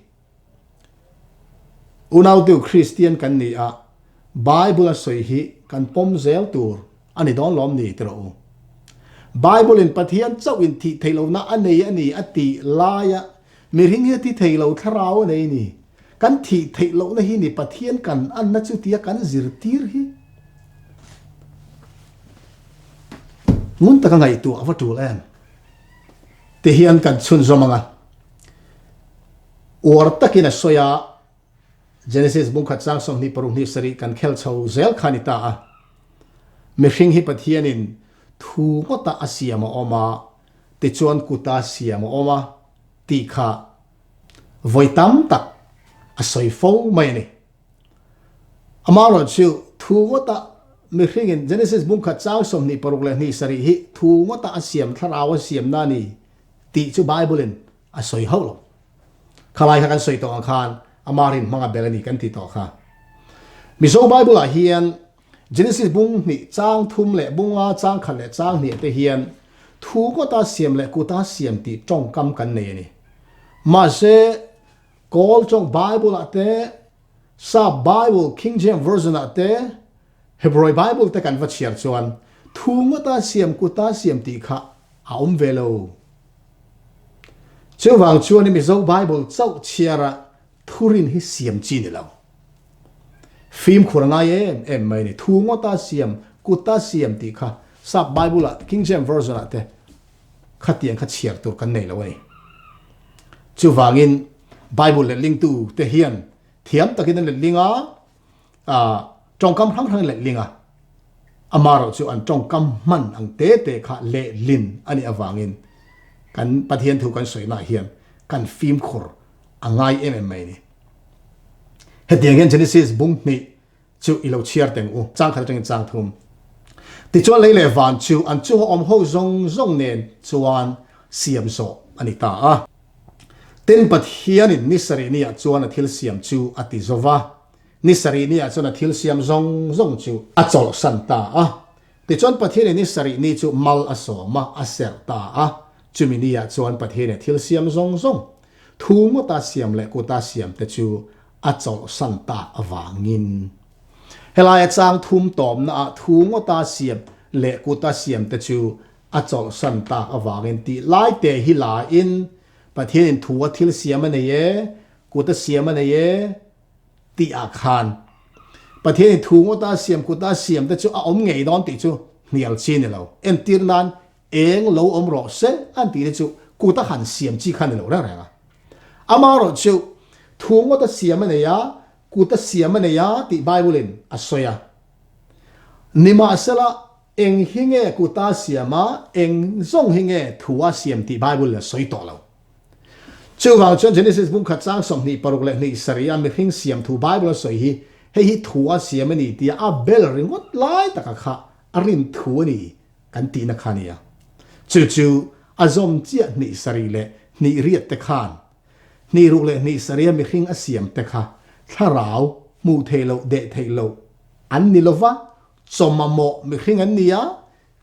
Unautu Kristian kan ni a, Bible a sawi hi kan pawm zel tur a ni dawn lawm ni ti rawh u. Bible in Pathian chauh in thih theih lohna a nei a ni a tih laia mihring hi a thi thei lo thlarau a nei a ni. Kan thih theih lohna hi ni Pathian kan anna chu tia kan zirtir hi ngun taka ngaihtuah a va tul em? Tihian kan chhunzawm ang a. Uar takin a sawi a, Genesis bungkhat chang 26 hnih sarih kan khel chho zel kha a ni ta a. Mihring hi Pathianin thu ngawta a siam a awm a, tichuan kuta siam a awm a tih kha vawi tam tak a sawi fo mai a ni. Amaherawhchu thu ngawta mihringin Genesis bungkhat chang 26 leh hnih sarih hi thu ngawta a siam thlarau a siamna a ni tih chu Bible-in a sawi hauh lo. Khalai kha kan sawi tawh ang khan ama rin hmanga bel a ni kan ti tawh kha. Mizo Bible ah hian Genesis bung hnih chang thum leh bunga chang khat leh chang hnih te hian thu kawta siam leh kuta siam tih tawngkam kan nei a ni. Mahse, Kawl tawng Bible ah te, Sap Bible King James Version ah te, Hebrew Bible te kan va chhiar chuan thu ngawta siam kuta siam tih kha a awm ve lo. Chuvang chuan Mizo Bible chauh chhiara thurin hi siam chi ni lo. Fimkhur a ngai em em mai a ni. Thu ngawta siam, kuta siam tih kha Sap Bible ah King James Version ah te khatiang kha chhiar tur kan nei lo a ni. Chuvangin Bible letlingtu te hian thiam takin an letling a, tawngkam hrang hrang letling a, amaherawh chu an tawngkam hman ang te te kha lehlin a nih avangin kan Pathian thu kan sawinaah hian kan fimkhur a ngai em em mai a ni. Hetiang hian Genesis bung hnih chu i lo chhiar teng u, chang khat atangin chang thum. Tichuan lei leh van chu an chunga awm ho zawng zawng nen chuan siam zawh a ni ta a. Tin, Pathianin ni sarih niah chuan a thil siam chu a ti zo va, ni sarih niah chuan a thil siam zawng zawng chu a chawlhsan ta a. Tichuan Pathianin ni sarih ni chu mal a sawm a, a serh ta a. Chumi niah chuan Pathianin a thil siam zawng zawng, thu ngawta siam leh kuta siam te chu a chawlhsan tak avangin. Helaia chang thum tawmnaah thu ngawta siam leh kuta siam te chu a chawlhsan tak avangin tih lai te hi lain Pathianin thu a thil siam a nei e, kut a siam a nei e tih ah khan Pathianin thu ngawta siam kuta siam te chu a awm ngei dawn tih chu hnial chi ni lo. Entir nan eng lo awm rawh se an tih te chu kut a han siam chi kha ni lo reng reng a. Amaherawh chu thu ngawta siam a nei a, kut a siam a nei a tih Bible in a sawi a. Nimahsela Eng hi nge kuta siam a, eng zawng hi nge thua siam tih Bible a sawi tawh lo. Chuvang chuan Genesis bungkhat chang 26 leh hnih sarih a mihring siam thu Bible a sawi hi hei hi thua siam a ni tia a bel ringawt lai taka kha a rin thu a ni kan tihna kha a ni a. Chu chu a zawm chiah hnih sarih leh hnih riat te khan hnih ruk leh hnih sarih a mihring a siam te kha thlarau hmuh theih loh deh theih loh an ni lova Chaw mamawh mihring an ni a,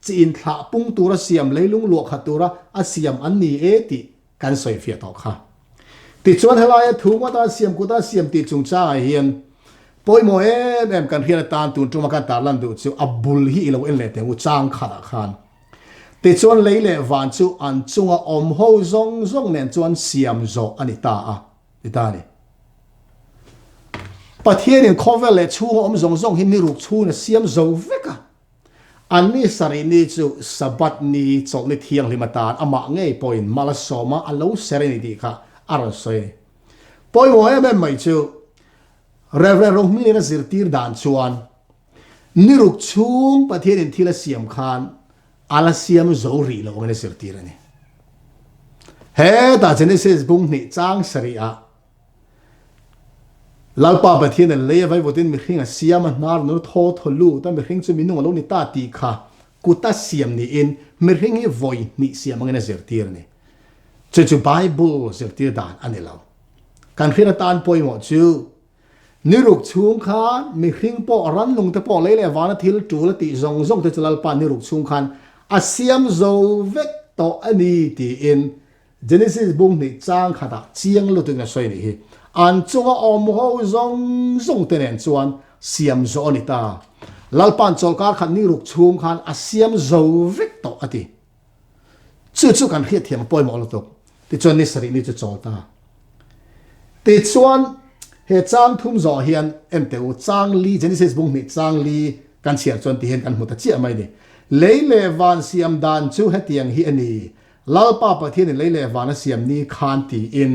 chi inthlah pung tura siam leilung luah khat tura a siam an ni e tih kan sawi fiah tawh kha. Tichuan helaia thu ngawta siam kuta siam tih chungchangah hian pawimawh em em kan hriat atan tun tuma kan tarlan duh chu a bul hi i lo en leh teh u chang khatah khan. Tichuan lei leh van chu an chunga awm ho zawng zawng nen chuan siam zawh a ni ta a. Ti ta a ni. Pathianin khawvel leh chhunga awm zawng zawng hi ni ruk chhungin a siam zo vek a. An ni sarih ni chu Sabbath ni chawlhni thianghlim atan amah ngei pawhin mal a sawm a, a lo ser a ni tih kha a rawn sawi a ni. Pawimawh em em mai chu Rev. Rohmingliana zirtir dan chuan ni ruk chhung Pathianin thil a siam khan A la siam zo rih lo angin a zirtir a ni. Hetah Genesis bung hnih chang sarih ah Lalpa Pathian in lei a vaivutin mihring a siam a hnar nun thaw thaw lut a mihring chu minung a lo ni ta tih kha kut a siam niin mihring hi vawi hnih siam angin a zirtir a ni. Chu chu Bible zirtir dan a ni lo. Kan hriat atan pawimawh chu Ni ruk chhung khan mihring pawh rannung te pawh lei leh vana thil tul a tih zawng zawng te chu Lalpa ni ruk chhung khan a siam zo vek tawh a ni tiin Genesis bung hnih chang khatah chiang lutukin a sawi a nih hi. An chunga awm ho zawng zawng te nen chuan siam zawh a ni ta. Lalpa'n chawlhkar khat ni ruk chhung khan a siam zo vek tawh a ti. Chu chu kan hriatthiam a pawimawh lutuk. Tichuan ni sarih ni chu chawl ta. Tichuan he chang thum zawh hian en teh u, chang li, Genesis bung hnih chang li kan chhiar chuan ti hian kan hmu ta chiah mai ni. Lei leh van siam dan chu hetiang hi a ni, Lalpa Pathianin lei leh van a siam ni khan tiin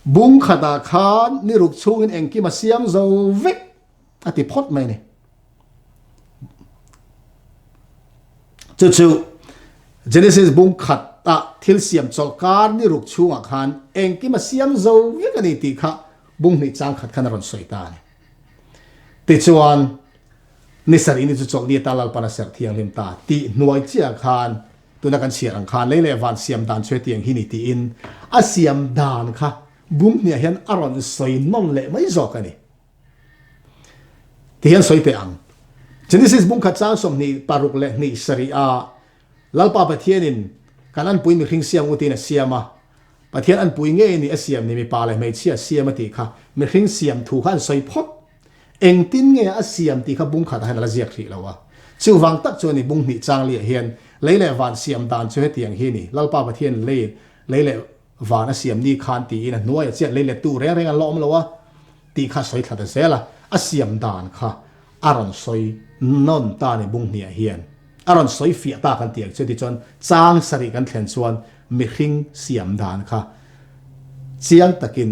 bung khatah khan ni ruk chhungin engkim a siam zo vek. A ti phawt mai a ni. Chu chu Genesis bung khat ah thil siam chawlhkar ni ruk chhungah khan engkim a siam zo vek a ni tih kha bung hnih chang khat khan a rawn sawi ta a ni. Tichuan ni sarih ni chu chawlhni atan Lalpan a serh thianghlim ta tih hnuai chiah khan. Tuna kan chhiar ang khan lei leh van siam dan chu hetiang hi ni tiin a siam dan kha bung hniah hian a rawn sawi nawn leh mai zawk a ni. Tihian sawi teh ang. Genesis bung khat chang 26 leh 2 a Lalpa Pathianin kan anpui mihring siam utin a siam a, Pathian anpui ngei ni a siam ni mipa leh hmeichhia siam a tih kha mihring siam thu kha an sawi phawt. Engtin nge a siam tih kha bung khatah hian a la ziak hrih lo a. Chuvang tak chuan i bung hnih changli ah hian lei leh van siam dan chu hetiang hi ni, Lalpa Pathian lei lei leh van a siam ni khan tiin a hnuaiah chiah lei let tu reng reng an la awm lo a tih kha a sawi thla ta zel a, a siam dan kha a rawn sawi nawn ta ni bung hniah hian a rawn sawi fiah ta kan tih ang chu tichuan chang sarih kan thlen chuan mihring siam dan kha chiang takin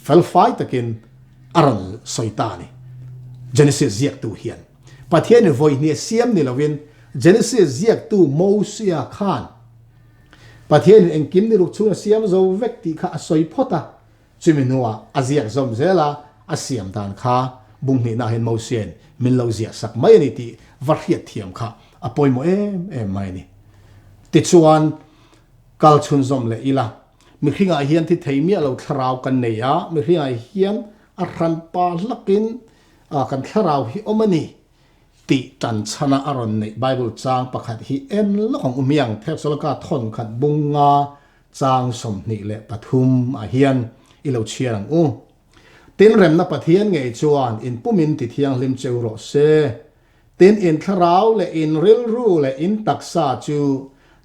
felfai takin a rawn sawi ta ni Genesis ziaktu hian Pathianin vawi hnih a siam ni lovin Genesis ziaktu Mosia khan Pathianin engkim ni ruk chhung a siam zo vek tih kha a sawi phawt a, chumi hnuah a ziak zawm zel a, a siam dan kha bung hnihna hian Mosiain min lo ziah sak mai a ni tih va hriat thiam kha a pawimawh em em mai a ni. Tichuan, kal chhunzawm leh ila, mihringah hian thi thei miah lo thlarau kan nei a, mihringah hian a hranpa hlakin kan thlarau hi awm a ni. Tih tan chhana a rawn neih Bible chang pakhat hi en lawk ang u hmiang Thesalonika thawn khat bung nga chang 23 ah hian i lo chhiar ang u. Tin remna Pathian ngei chuan in pumin ti thianghlim cheu rawh se. Tin in thlarau leh in rilru leh in taksa chu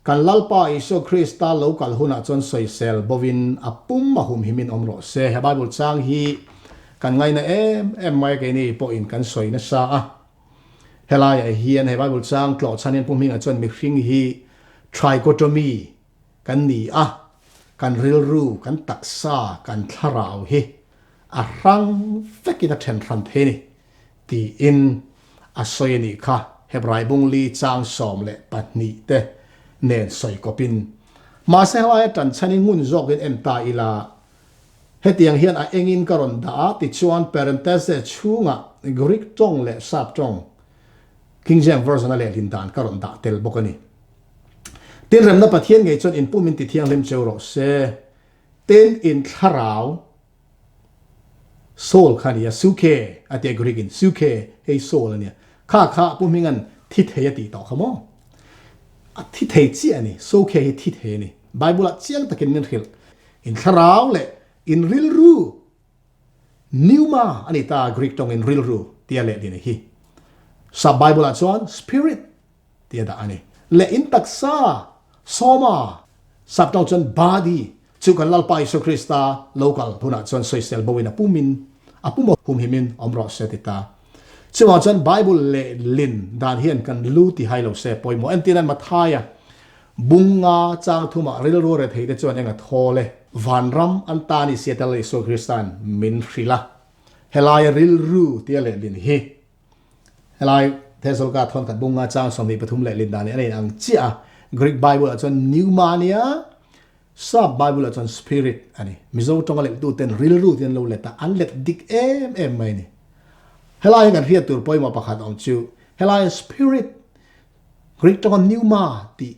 kan Lalpa Isua Krista lo kal hunah chuan sawisel bovin a pum a humhimin awm rawh se. He Bible chang hi Kan ngaina em em mai a keini pawhin kan sawi nasa a. Helaiah hian he Bible chang tlawh chhan hian Pu Hminga chuan mihring hi trichotomy kan ni a, kan rilru, kan taksa, kan thlarau hi a hrang vekin a then hran thei a ni tiin a sawi a nih kha. Hebrai bungli chang 12 te nen sawi kawpin. Mahse helaia tan chhanin ngun zawkin en ta ila Hetiang hian a engin ka rawn dah a, tichuan parenthese chhungah Greek tawng leh Sap tawng, King James Version a lehlin dan ka rawn dah tel bawk a ni. Tin, remna Pathian ngei chuan in pum in ti thianghlim cheu rawh se. Tin, in thlarau, soul, kha a ni a, suke a tia Greek in, suke hei soul a nia. Kha kha Pu Hminga'n thi thei a tih tawh kha maw? A thi thei chiah a ni, suke hi thi thei a ni. Bible ah chiang takin min hrilh. In thlarau leh in rilru, pneuma a ni ta, Greek tawngin rilru tia lehlin a hi. Sap Bible ah chuan spirit tia dah a ni. Leh in taksa, soma, sap tawng chuan body, chu kan Lalpa Isua Krista lo kal hunah chuan sawisel bo in a pumin, a pum humhimin awm rawh se ti ta. Chuvang chuan Bible lehlin dan hian kan lu ti hai lo se pawimawh. Entirnan Mathaia Bung nga chang thumah rilru rethei te chuan eng a thawl e. Vanram an ta ni sia tel Isua Krista'n min hrilh a, helaia rilru tia lehlin hi helai Thessalka thawnkhat bung nga chang 23 lehlin dan hi a nei ang chiah a, Greek Bible ah chuan pneuma a nia, Sap Bible ah chuan spirit a ni. Mizo tawnga lettu ten rilru tih an lo let a, an let dik em em mai a ni. Helai hi kan hriat tur pawimawh pakhat awm chu helaia spirit Greek tawnga pneuma tih,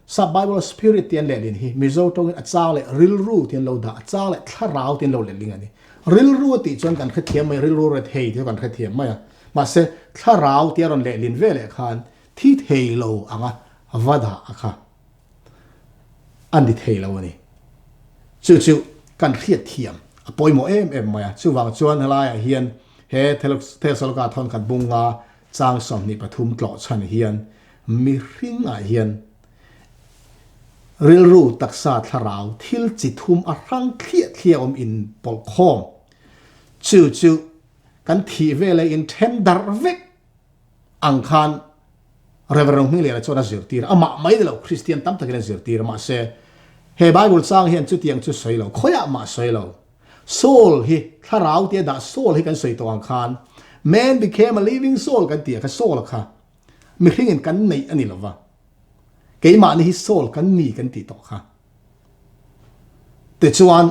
Sap Bible-a spirit tih an lehlin hi Mizo tawngin a chang leh rilru tih an lo dah, a chang leh thlarau tih an lo lehling a ni. Rilru a tih chuan kan hrethiam mai, rilru rethei tih chu kan hrethiam mai a. Mahse, thlarau tih a rawn lehlin ve leh khan thi thei lo anga va dah a kha a ni thei lo a ni. Chu chu kan hriatthiam a pawimawh em em mai a. Chuvang chuan helaiah hian he Thesaloka thawnkhat bunga Chang 23 tlawh chhan hian mihringah hian rilru, taksa, thlarau thil chi thum a hrang thliah thliah awm in pawlh khawm. Chu chu kan thih veleh in then darh vek ang khan Rev. Hmingliana chuan a zirtir a, amah mai ni lo Kristian tam takin a zirtir a, mahse he Bible chang hian chutiang chu sawi lo, khawiah mah sawi lo. Soul hi thlarau tia dah soul hi kan sawi tawh ang khan man became a living soul kan tih a kha soul a kha mihring in kan neih a ni lova keimahni hi soul kan ni kan tih tawh kha tichuan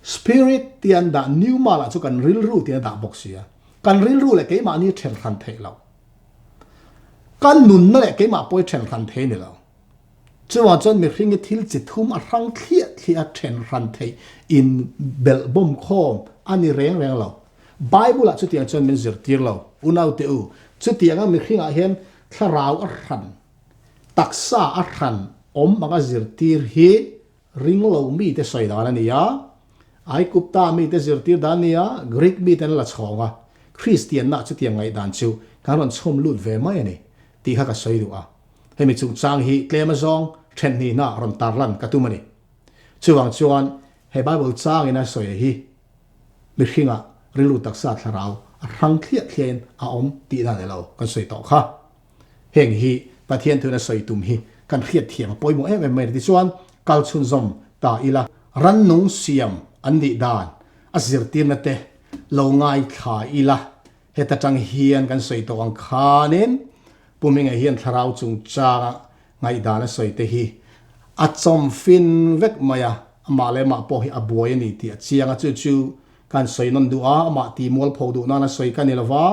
spirit tia an dah pneuma lah chu kan rilru tia dah bawk sia kan rilru leh keimahni then hran theih lo kan nunna leh keimah pawh hi then hran thei ni lo. Chuvang chuan mihring hi thil chi thum a hrang thliah thliah a then hran theih in belh bawm khawm a ni reng reng lo. Bible ah chutiang chuan min zirtir lo. Unaute u, chutianga mihringah hian thlarau a hran, taksa a hran awm anga zirtir hi ring lo mite sawi dan a ni a. Aigupta mite zirtir dan a ni a, Greek mite an la chhawng a. Kristianna chutiang ngaihdan chu kan rawn chhawm lut ve mai a ni tih kha ka sawi duh a. Hemi chungchang hi tlem azawng then hnihna rawn tarlan ka tum a ni. Chuvang chuan he Bible changin a sawi hi mihringah rilru taksa thlarau a hrang thliah thliahin a awm tihna ni lo kan sawi tawh kha. Heng hi Pathian thuin a sawi tum hi kan hriat thiam a pawimawh em em mai a ni. Tichuan kal chhunzawm ta ila. Rannung siam an nih dan a zirtirna te lo ngaithla ila heta tang hian kan sawi tawh ang khanin Pu Hminga hian thlarau chungchanga ngaihdan a sawi te hi a chawmfin vek mai a, amah leh amah pawh hi a buai a ni tih a chiang a, chu chu kan sawi nawn duh a, amah tih mualpho duh nana sawi ka ni lo va,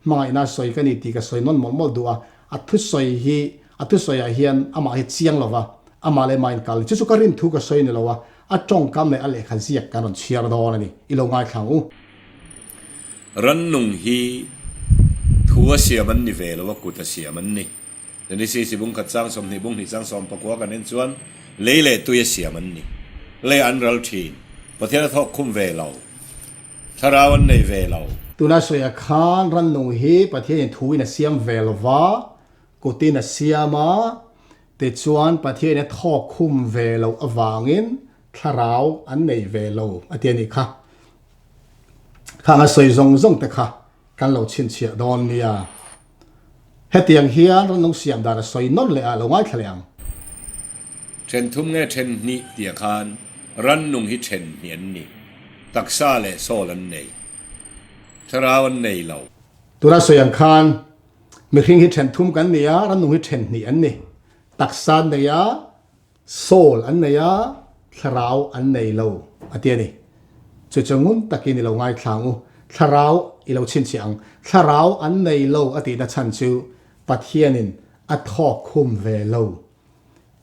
hmangaihna sawi ka ni tih ka sawi nawn mawlh mawlh duh a, a thusawi hi a thusawiah hian amah hi chiang lo va, amah leh amah inkal a ni, chu chu ka rin thu ka sawi ni lo a, a tawngkam leh a lehkha ziak kan rawn chhiar dawn a ni, i lo ngaithla ang u. Rannung hi thu a siam an ni ve lo a, kut a siam an ni. Genesis i bung khat chang 20 bung hnih chang 19 kan en chuan lei leh tui a siam an ni. Lei an ral thin. Pathian a thawk khum ve lo. Thlarau an nei ve lo. Tuna sawiah khan rannung hi Pathianin thuin a siam ve lo va, kutin a siam a, tichuan Pathianin a thawk khum ve loh avangin thlarau an nei ve lo a ti a nih kha. Khang a sawi zawng zawng te kha kan lo chhinchhiah dawn nia. Hetiang hian rannung siam dan a sawi nawn leh a lo ngaithla leh ang. Then thum nge then hnih tia khan rannung hi then hnih an ni. Taksa leh soul an nei. Thlarau an nei lo. Tuna sawi ang khan mihring hi then thum kan ni a, rannung hi then hnih an ni. Taksa an nei a, Soul an nei a, thlarau an nei lo, a ti a ni. Chu chu ngun takin i lo ngaithla ang u. Thlarau i lo chhinchhiah ang. Thlarau an nei lo a tihna chhan chu Pathianin a thawk khum ve lo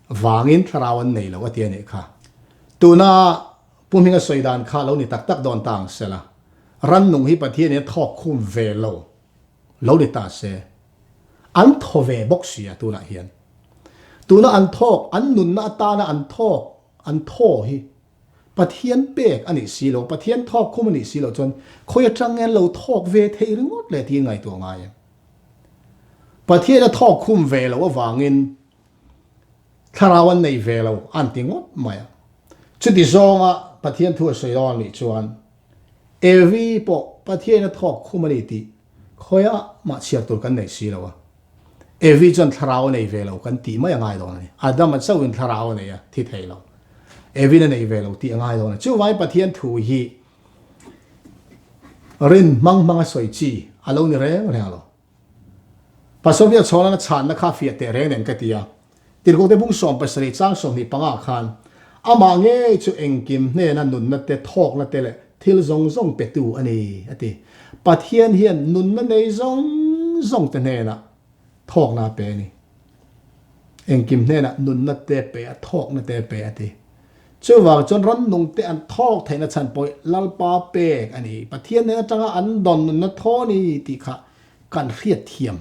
vangin thlarau an nei lo a ti a nih kha. Tuna Pu Hminga sawi dan kha lo ni tak tak dawn ta ang sela, rannung hi Pathianin a thawk khum ve lo Lo ni ta se, an thaw ve bawk si a tunah hian. Tuna an thawk, an nunna atana an thawk, an thaw hi Pathian pek a nih si lo, Pathian thawk khum a nih si loh chuan khawi atang nge an lo thawk ve theih ringawt le tiin ngaihtuah ngai em? Pathian a thawk khum ve loh avangin thlarau an nei ve lo an ti ngawt mai a. Chuti zawnga Pathian thu a sawi dawn a nih chuan Evi pawh Pathian a thawk khum a ni tih khawiah mah chhiar tur kan nei si lo a. Evi chuan thlarau a nei ve lo kan tih mai a ngai dawn a ni. Adama chauhin thlarau a nei a, thi thei lo. Evin a nei ve lo tih a ngai dawn a. Chuvangin Pathian thu hi rin hmang hmang a sawi chi a lo ni reng reng lo. Pastor Biak Chhawla'n a chhanna kha fiah teh reng nen ka ti a. Tirhkohte bung 70 chang 25 khan amah ngei chu engkim hnena nunna te, thawkna te leh thil zawng zawng petu a ni, a ti. Pathian hian nunna nei zawng zawng te hnenah thawkna a pe a ni. Engkim hnenah nunna te pe a, thawkna te pe a ti. Chuvang chuan rannung te an thawk theihna chhan pawh hi Lalpa pek a ni. Pathian hnen atanga an dawn nunna thaw a ni tih kha kan hriat thiam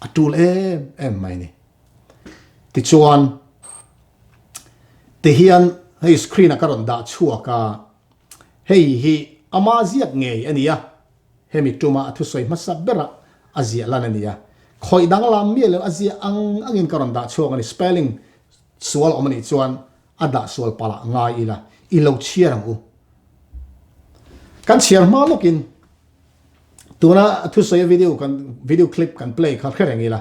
a tul em em mai a ni. Tichuan, tihian hei screen-a ka rawn dah chhuak a, hei hi ama ziak ngei a ni a, hemi tuma a thusawi hmasa bera a ziah lan a ni a, khawih danglam miah lo a ziah ang angin ka rawn dah chhuak a ni, spelling sual awm a nih chuan a dah sual palh ah ngai ila, i lo chhiar ang u. Kan chhiar hma lawkin tuna thusawi a video kan video clip kan play kha hre reng ila,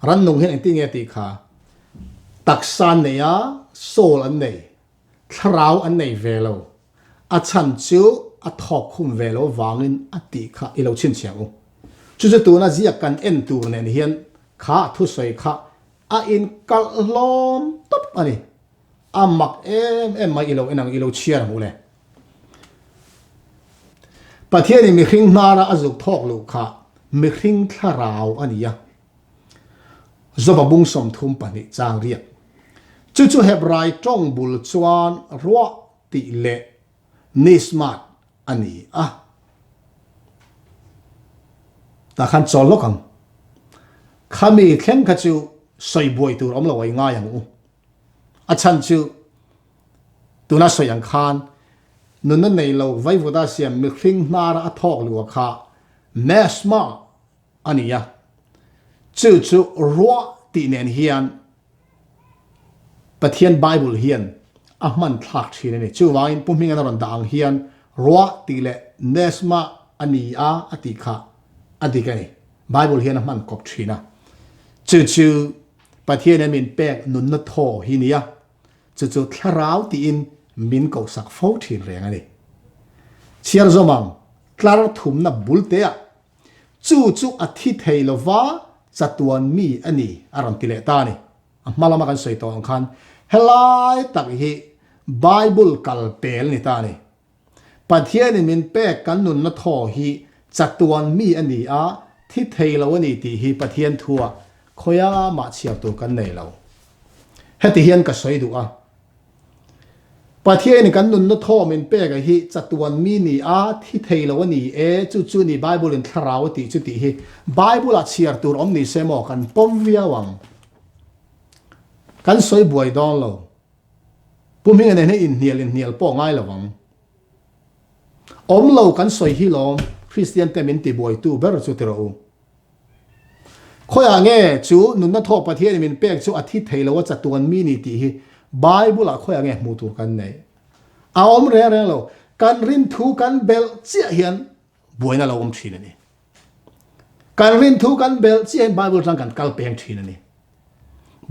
rannung hian engtin nge tih kha taksa an nei a, soul an nei, thlarau an nei ve lo, a chhan chu a thawk khum ve lo vangin a tih kha i lo chhinchhiah ang u. Chu chu tuna ziak kan en tur nen hian kha thusawi kha A inkalh hlawm tawp a ni. A mak em em mai i lo en ang i lo chhiar ang u le. Pathianin mihring hnara a zuk thawk luh kha mihring thlarau a ni a. Joba bung 32 chang riak. Chu chu Hebrai tawng bul chuan ruah tih leh nishmat a ni a. Tah khan chawl lawk ang. Khami thleng kha chu sawi buai tur awm lo ai ngai ang u. A chhan chu tuna sawi ang khan nunna nei lo vaivuta siam mihring hnara a thawk luh kha neshma a ni a, chu chu ruah tih nen hian Pathian Bible hian a hman thlak thin a ni. Chuvangin Pu Hmingan a rawn dah ang hian ruah tih leh Nesma a ni a a tih kha a dik a ni. Bible hian a hman kawp thin a. Chu chu Pathianin min pek nunna thaw hi nia, chu chu thlarau tiin min kohsak fo thin reng a ni. Chhiar zawm ang, tlar thumna bul teah Chu chu a thi thei lova chatuan mi a ni, a rawn ti leh ta a ni. A hma lama kan sawi tawh ang khan helai tak hi Bible kal pel a ni ta a ni. Pathianin min pek kan nunna thaw hi chatuan mi a ni a, thi thei lo a ni tih hi Pathian thua khawia mah chhiar tur kan nei lo. Heti hian ka sawi duh a. Pathianin kan nunna thaw min pek a hi chatuan mi ni a, thi thei lo a ni e, chu chu ni Bible in thlarau a tih chu tih hi Bible ah chhiar tur awm ni se maw kan pawm viau ang. Kan sawi buai dawn lo. Pu Hminga nen hian inhnial inhnial pawh ngai lo ang. Awm lo kan sawi hi lawm Kristian te min tibuaitu ber chu ti rawh u. Khawiah nge chu nunna thaw Pathianin min pek chu a thi thei lo a chatuan mi ni tih hi Bible ah khawiah nge hmuh tur kan neih? A awm reng reng lo. Kan rinthu kan belh chiah hian buaina lo awm thin a ni. Kan rinthu kan belh chiah hian Bible atang kan kal peng thin a ni.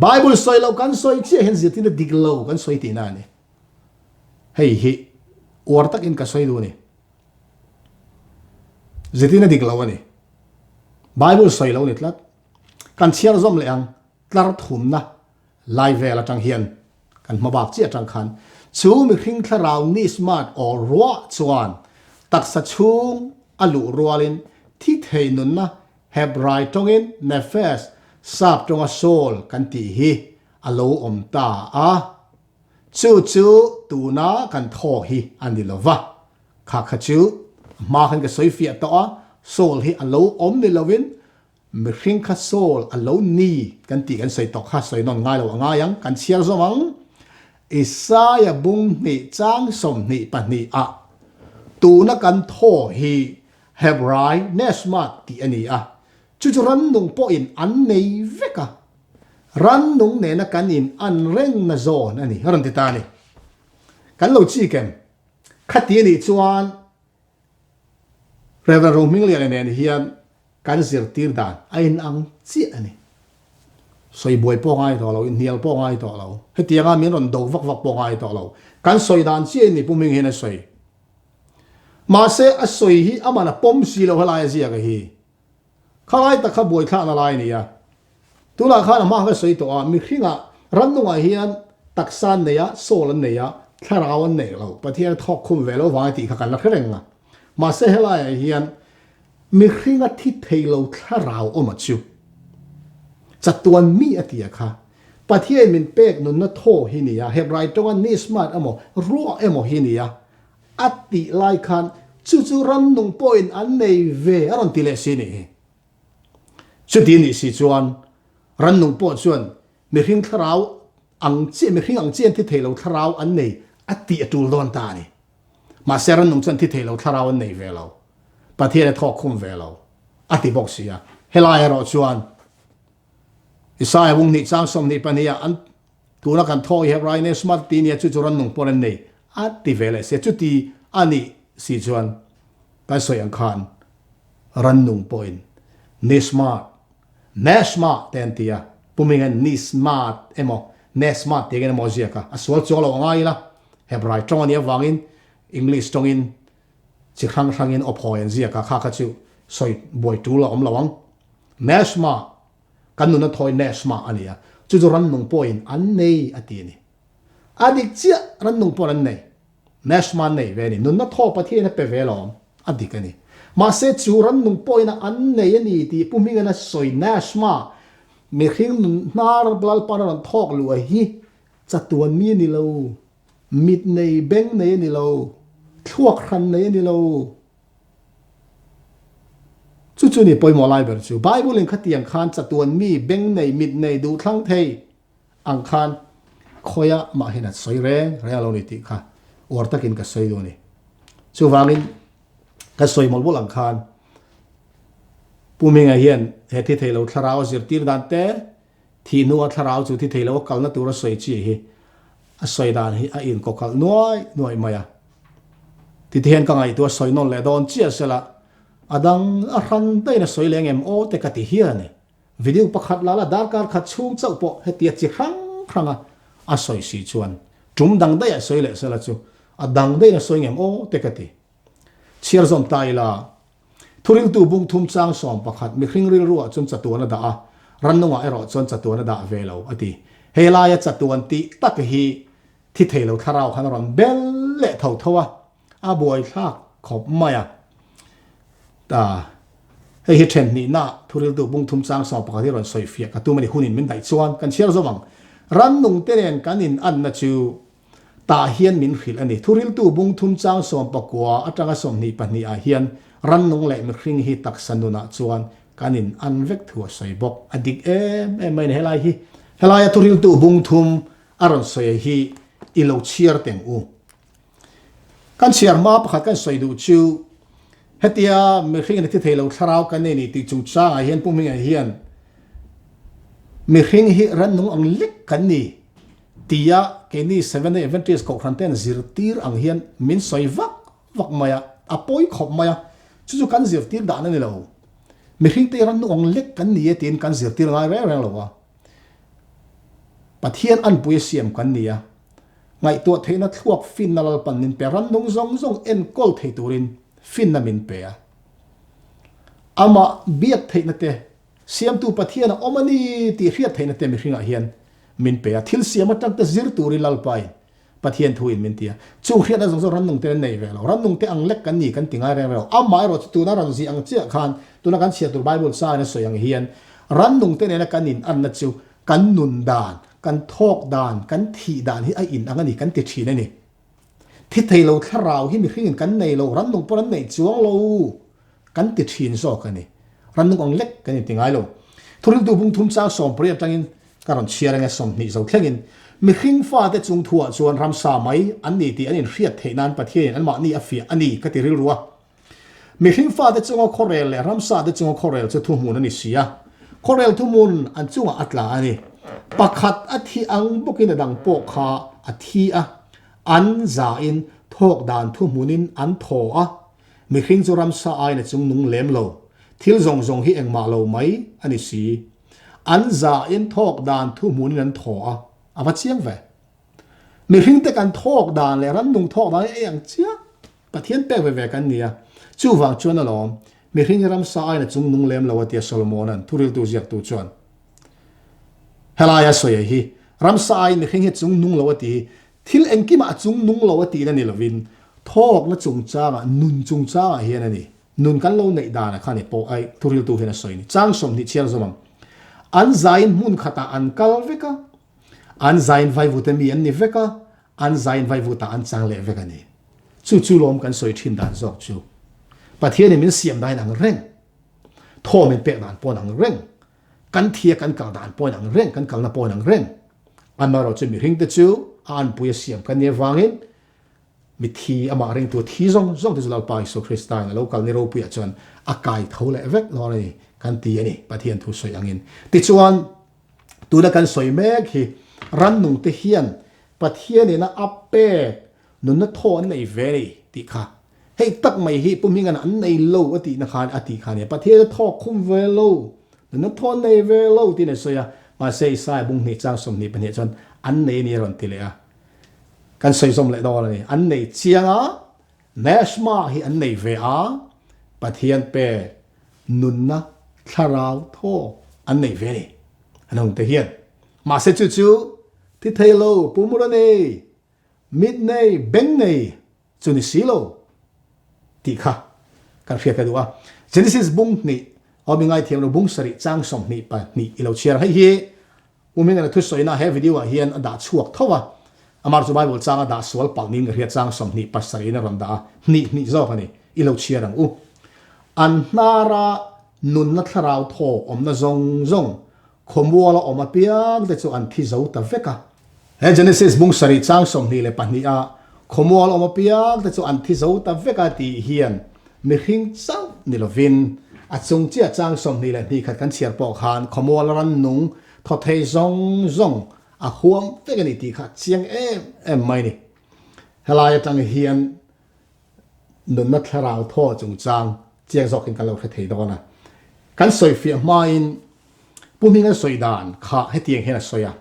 Bible sawi lo kan sawi chiah hian zirtirna dik lo kan sawi tihna a ni. Hei hi uar takin ka sawi duh a ni. Zirtirna dik lo a ni. Bible sawi lo ni tlat. Kan chhiar zawm leh ang tlar thumna lai vel atang hian kan hma bak chiah atang khan chu mihring thlarau nismat aw ruah chuan taksa chhung a luh rualin thi thei nunna Hebrai tawngin nefesh sap tawnga soul kan tih hi a lo awm ta a. Chu chu tuna kan thaw hi a ni lo va, kha kha chu a hma khan ka sawi fiah tawh a, soul hi a lo awm ni lovin mihring kha soul a lo ni kan tih kan sawi tawh kha sawi nawn ngai lo a ngai ang, kan chhiar zawm ang. Isaiah bung hnih chang 22 ah tuna kan thaw hi Hebrai Neshmat tih a ni a, chu chu rannung pawhin an nei vek a, Rannung nena kan in an rengna zawn a ni, a rawn ti ta a ni. Kan lo chik em? Khati a nih chuan Rev. Rohmingliana nen hian kan zirtir dan a inang chiah a ni. Sawi buai pawh ngai tawh lo, inhnial pawh ngai tawh lo, hetianga min rawn do vak vak pawh ngai tawh lo. Kan sawi dan chiah in ni Pu Hming hian a sawi. Mahse a sawi hi aman a pawm si lo helai a ziak a hi. Khalai tak kha buaithlakna lai a ni a. Tunah khan a hma ka sawi tawh a, mihringah rannungah hian taksa an nei a, soul an nei a, thlarau an nei lo, Pathian a thawk khum ve lo vang a tih kha kan la hre reng a. Mahse helaiah hian mihringa thi thei lo thlarau awm a chu chatuan mi a ti a kha Pathian min pek nunna thaw hi ni a, Hebrai tawnga nishmat emaw ruah emaw hi ni a, A tih lai khan chu chu rannung pawhin an nei ve a rawn ti leh si nih hi. Chuti nih si chuan rannung pawh chuan mihring thlarau ang chiah, mihring ang chiah an thi thei lo thlarau an nei a tih a tul dawn ta a ni. Mahse rannung chuan thi thei lo thlarau an nei ve lo, Pathian a thawk khum ve lo a ti bawk si a. Helai erawh chuan Isaiah bung hnih chang 22 ah an Tuna kan thaw i Hebrai nen smart ti nia chu chu rannung pawn an nei a ti ve leh sia. Chuti a nih si chuan kan sawi ang khan rannung pawhin nismart, nesmart te an ti a, puming hian nismart emaw nesmart tih angin emaw a ziak a, a sual chuang lo a ngai ila Hebrai tawng a nih avangin English tawngin chi hrang hrangin aw phawi an ziak a, kha kha chu sawi buai tul a awm lo ang. Nesmart. Kan nuna thawi Neshma a ni a, chu chu rannung pawhin an nei a ti a ni. A dik chiah, rannung pawhin an nei. Neshma an nei ve a ni. Nunna thaw Pathian a pe ve alawm, a dik a ni. Mahse chu rannung pawhin a an nei a ni tih Pu Hmingan a sawi Neshma, mihring nun hnar Lalpan a rawn thawk luh a hi. Chatuan mi a ni lo, mit nei, beng nei a ni lo, thluak hran nei a ni lo. Chu chu ni pawimawh lai ber chu. Bible in khatiang khan chatuan mi, beng nei, mit nei, duhthlang thei ang khan khawia mah hian a sawi reng reng a lo ni tih kha uar takin ka sawi duh a ni. Chuvangin ka sawi mawlh mawlh ang khan Pu Hminga hian he thi thei lo thlarau a zirtir dan te, Thih hnua thlarau chu thi thei lo a kalna tur a sawi chi hi a sawi dan hi a inkawkalh nuai nuai mai a. Titi hian ka ngaihtuah sawi nawn leh dawn chiah sela a dang a hran daihin a sawi leng em aw te ka ti hian a ni. Video pakhat la la darkar khat chhung chauh pawh hetia chi hrang hranga a sawi si chuan tum dang daih a sawi leh sela chu a dang daihin a sawi ngem aw te ka ti. Chhiar zawm ta ila Thuriltu bung thum chang 11, Mihring rilruah chuan chatuan a dah a, rannungah erawh chuan chatuan a dah ve lo, a ti. He laia chatuan tih tak hi thi thei lo thlarau khan a rawn bel leh tho tho a, a buaithlak khawp mai a. Ta, hei hi then hnihna thuriltu bung thum chang 11 hi rawn sawi fiah ka tum a ni, hunin min daih chuan kan chhiar zawm ang. Rannungte nen kan inanna chu Tah hian min hrilh a ni. Thuriltu bung thum chang 19 atanga 22 ah hian rannung leh mihring hi taksa nunah chuan kan in an vek thu a sawi bawk. A dik em em mai a ni helai hi. Helaia thuriltu bung thum a rawn sawi hi i lo chhiar teng u. Kan chhiar hma pakhat kan sawi duh chu hetia mihring in a thi thei lo thlarau kan nei ni tih chungchangah hian Pu Hminga hian mihring hi rannung ang lek kan ni. Tia keini Seventh-day Adventist kohhran ten zirtir ang hian min sawi vak vak mai a, a pawi khawp mai a, chu chu kan zirtir dan a ni lo. Mihring te ran nuang lek kan ni e tiin kan zirtir ngai reng reng lo a. Pathian anpui a siam kan ni a, ngaihtuah theihna thluak finna Lalpan min pe, ran nung zawng zawng enkawl thei turin finna min pe a. Amah biak theihna te Siamtu Pathian a awm a ni tih hriat theihna te mihringah hian min pe a, thil siam atang te zir turin Lalpain Pathian thuin min ti a. Chung hriatna zawng zawng rannung ten an nei ve lo. Rannung te ang lek kan ni kan ti ngai reng reng lo. Amaherawh chu tuna rawn zih ang chiah khan tuna kan chhiar tur Bible changin a sawi ang hian rannung te nena kan inanna chu kan nun dan, kan thawk dan, kan thih dan hi a inang a ni kan ti thin a ni. Thi thei lo thlarau hi mihringin kan nei lo, rannung pawn an neih chuang lo kan ti thin zawk a ni. Rannung ang lek kan inti ngai lo. Thuriltu bung thum chang 80 atangin ka rawn chhiar ange 20 zo thlengin mihring fate chung thuah chuan ramsa mai an ni tih an inhriat theih nan Pathianin anmahni a fiah a ni ka ti rilru a. Mihring fate chunga khawrel leh ramsate chunga khawrel chu thuhmun a ni si a, khawrel thuhmun an chungah a tla a ni. Pakhat a thi ang bawkin a dang pawh kha a thi a, an zain thawk dan thuhmunin an thaw a. Mihring chu ramsa aiin a chung nung lem lo, thil zawng zawng hi engmah lo mai a ni si. An zain thawk dan thuhmunin an thaw a, a va chiang ve. Mihringte kan thawk dan leh rannung thawk dan hi a ei ang chiah. Pathian pek ve ve kan ni a, chuvang chuan alawm, mihring hi ramsa aiin a chung nung lem lo a tia Solomona'n thuriltu ziaktu chuan helaia sawi hi ramsa aiin mihring hi a chung nung lo a ti hi thil engkimah a chung nung lo a tihna ni lovin thawkna chungchangah nun chungchangah hian a ni nun kan lo neih danah khan i pawh ai thuriltu hian a sawi ni chang 20 chhiar zawm ang an zaiin hmun khatah an kal vek a an zaiin vaivute mi an ni vek a An zain vaivutah an chang leh vek a ni. Chu chu lawm kan sawi thin dan zawk chu. Pathianin min siam dahin ang reng, thaw min pek dan pawhin ang reng, kan thia kan kal dan pawhin ang reng, kan kalna pawhin ang reng. Amaherawh chu mihringte chu a anpui a siam kan nih avangin mithi amah ringtu thi zawng zawng te chu Lalpa Isua Krista in a lo kal ni ropuiah chuan a kai tho leh vek dawn a ni kan ti a ni Pathian thu sawi angin. Tichuan tuna kan sawi mek hi rannungte hian Pathianin a a pek nunna thaw an nei ve ni tih kha hei tak mai hi Pu Hminga'n an nei lo a tihna khan a tih kha a nia. Pathian a thawk khum ve lo, nunna thaw an nei ve lo tiin a sawi a, mahse Isaiah bung hnih chang 22 chuan an nei a ni a rawn ti leh a. Kan sawi zawm leh dawn a ni. An nei chiang a, Neshma hi an nei ve a, Pathian pek nunna thlarau thaw an nei ve a ni. An awm te hian. Mahse chu chu Thi thei lo, pu mur a nei, mit nei, beng nei chu ni si lo tih kha kan hriat ka duh a. Genesis bung hnih, aw mi ngaithiam lo bung sarih chang 22 i lo chhiar. Hei hi Pu Hmingana thusawina he video ah hian a dah chhuak tho a, amar chu Bible chang a dah sual palh niin ka hria chang 20 pasarih in a rawn dah a, hnih hnih zawk a ni, i lo chhiar ang u. An hnara nunna thlarau thaw awmna zawng zawng khawmuala awm apiang te chu an thi zo ta vek a. He Genesis bung sarih chang 22 ah khawmual awm apiang te chu an thi zo ta vek a tih hian mihring chauh ni lovin a chung chiah chang 21 khat kan chhiar pawh khan khawmual rannung thaw thei zawng zawng a huam vek a ni tih kha a chiang em em mai a ni. Helai atang hian nunna thlarau thaw chungchang chiang zawkin kan lo hre thei dawn a. Kan sawifiah hmain Pu Hminga sawi dan kha hetiang hian a sawi a,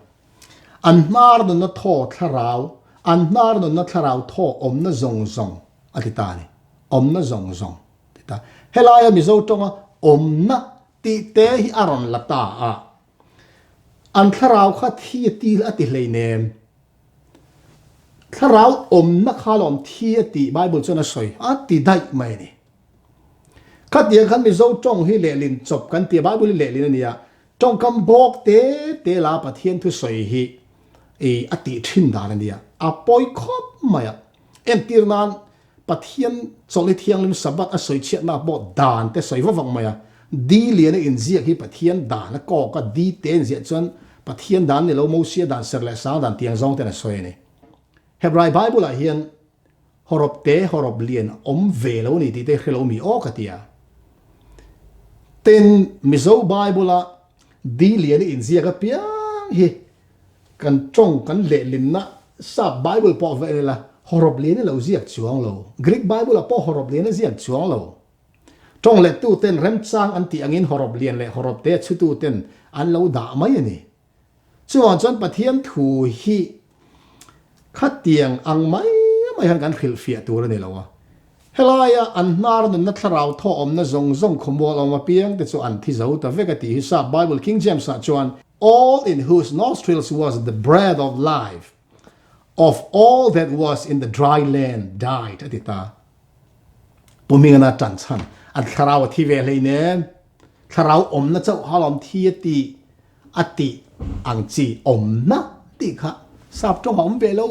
An hnar nunna thaw thlarau, an hnar nunna thlarau thaw awmna zawng zawng a ti ta a ni. Awmna zawng zawng a ti ta. Helaia Mizo tawnga awmna tih te hi a rawn la ta a. An thlarau kha thi a ti a ti hleinem. Thlarau awmna kha lawm thi a tih Bible chuan a sawi a ti daih mai a ni. Khatiang khan Mizo tawng hi lehlin chawp kan ti a, Bible hi lehlin a ni a, tawngkam bawk te te la Pathian thusawi hi i a tih thin dan a ni a, a pawi khawp mai a. Entir nan Pathian chawlhni thianghlim Sabbath a sawi chhiatnak pawh dan te sawi va vak mai a, di lian a inziak hi Pathian dan a kawk a, di te inziah chuan Pathian dan ni lo Mosia dan ser leh sang dan tiang zawng ten a sawi a ni. Hebrai Bible ah hian hawrawp te hawrawp lian a awm ve lo a ni tih te hre lo mi aw ka ti a. Tin, Mizo Bible a di lian a inziak apiang hi Kan tawng kan lehlinna Sap Bible pawh va en ila, hawrawp lian i lo ziak chuang lo. Greek Bible-ah pawh hawrawp lian a ziak chuang lo. Tawng lettuten remchang an tih angin hawrawp lian leh hawrawp te a chhututen an lo dah mai a ni. Chuvang chuan Pathian thu hi khatiang ang mai mai hian kan hrilhfiah tur a ni lo a. Helaia an hnar nunna thlarau thaw awmna zawng zawng khawmual awm apiang te chu an thi zo ta vek a tih hi Sap Bible King James-ah chuan All in whose nostrils was the breath of life, of all that was in the dry land died a ti ta. Pu Hmingana tan chhan an thlarau a thi ve hlei nen thlarau awmna chauh halawm thi a ti a tih ang chi awmna tih kha sap tawng a awm ve lo.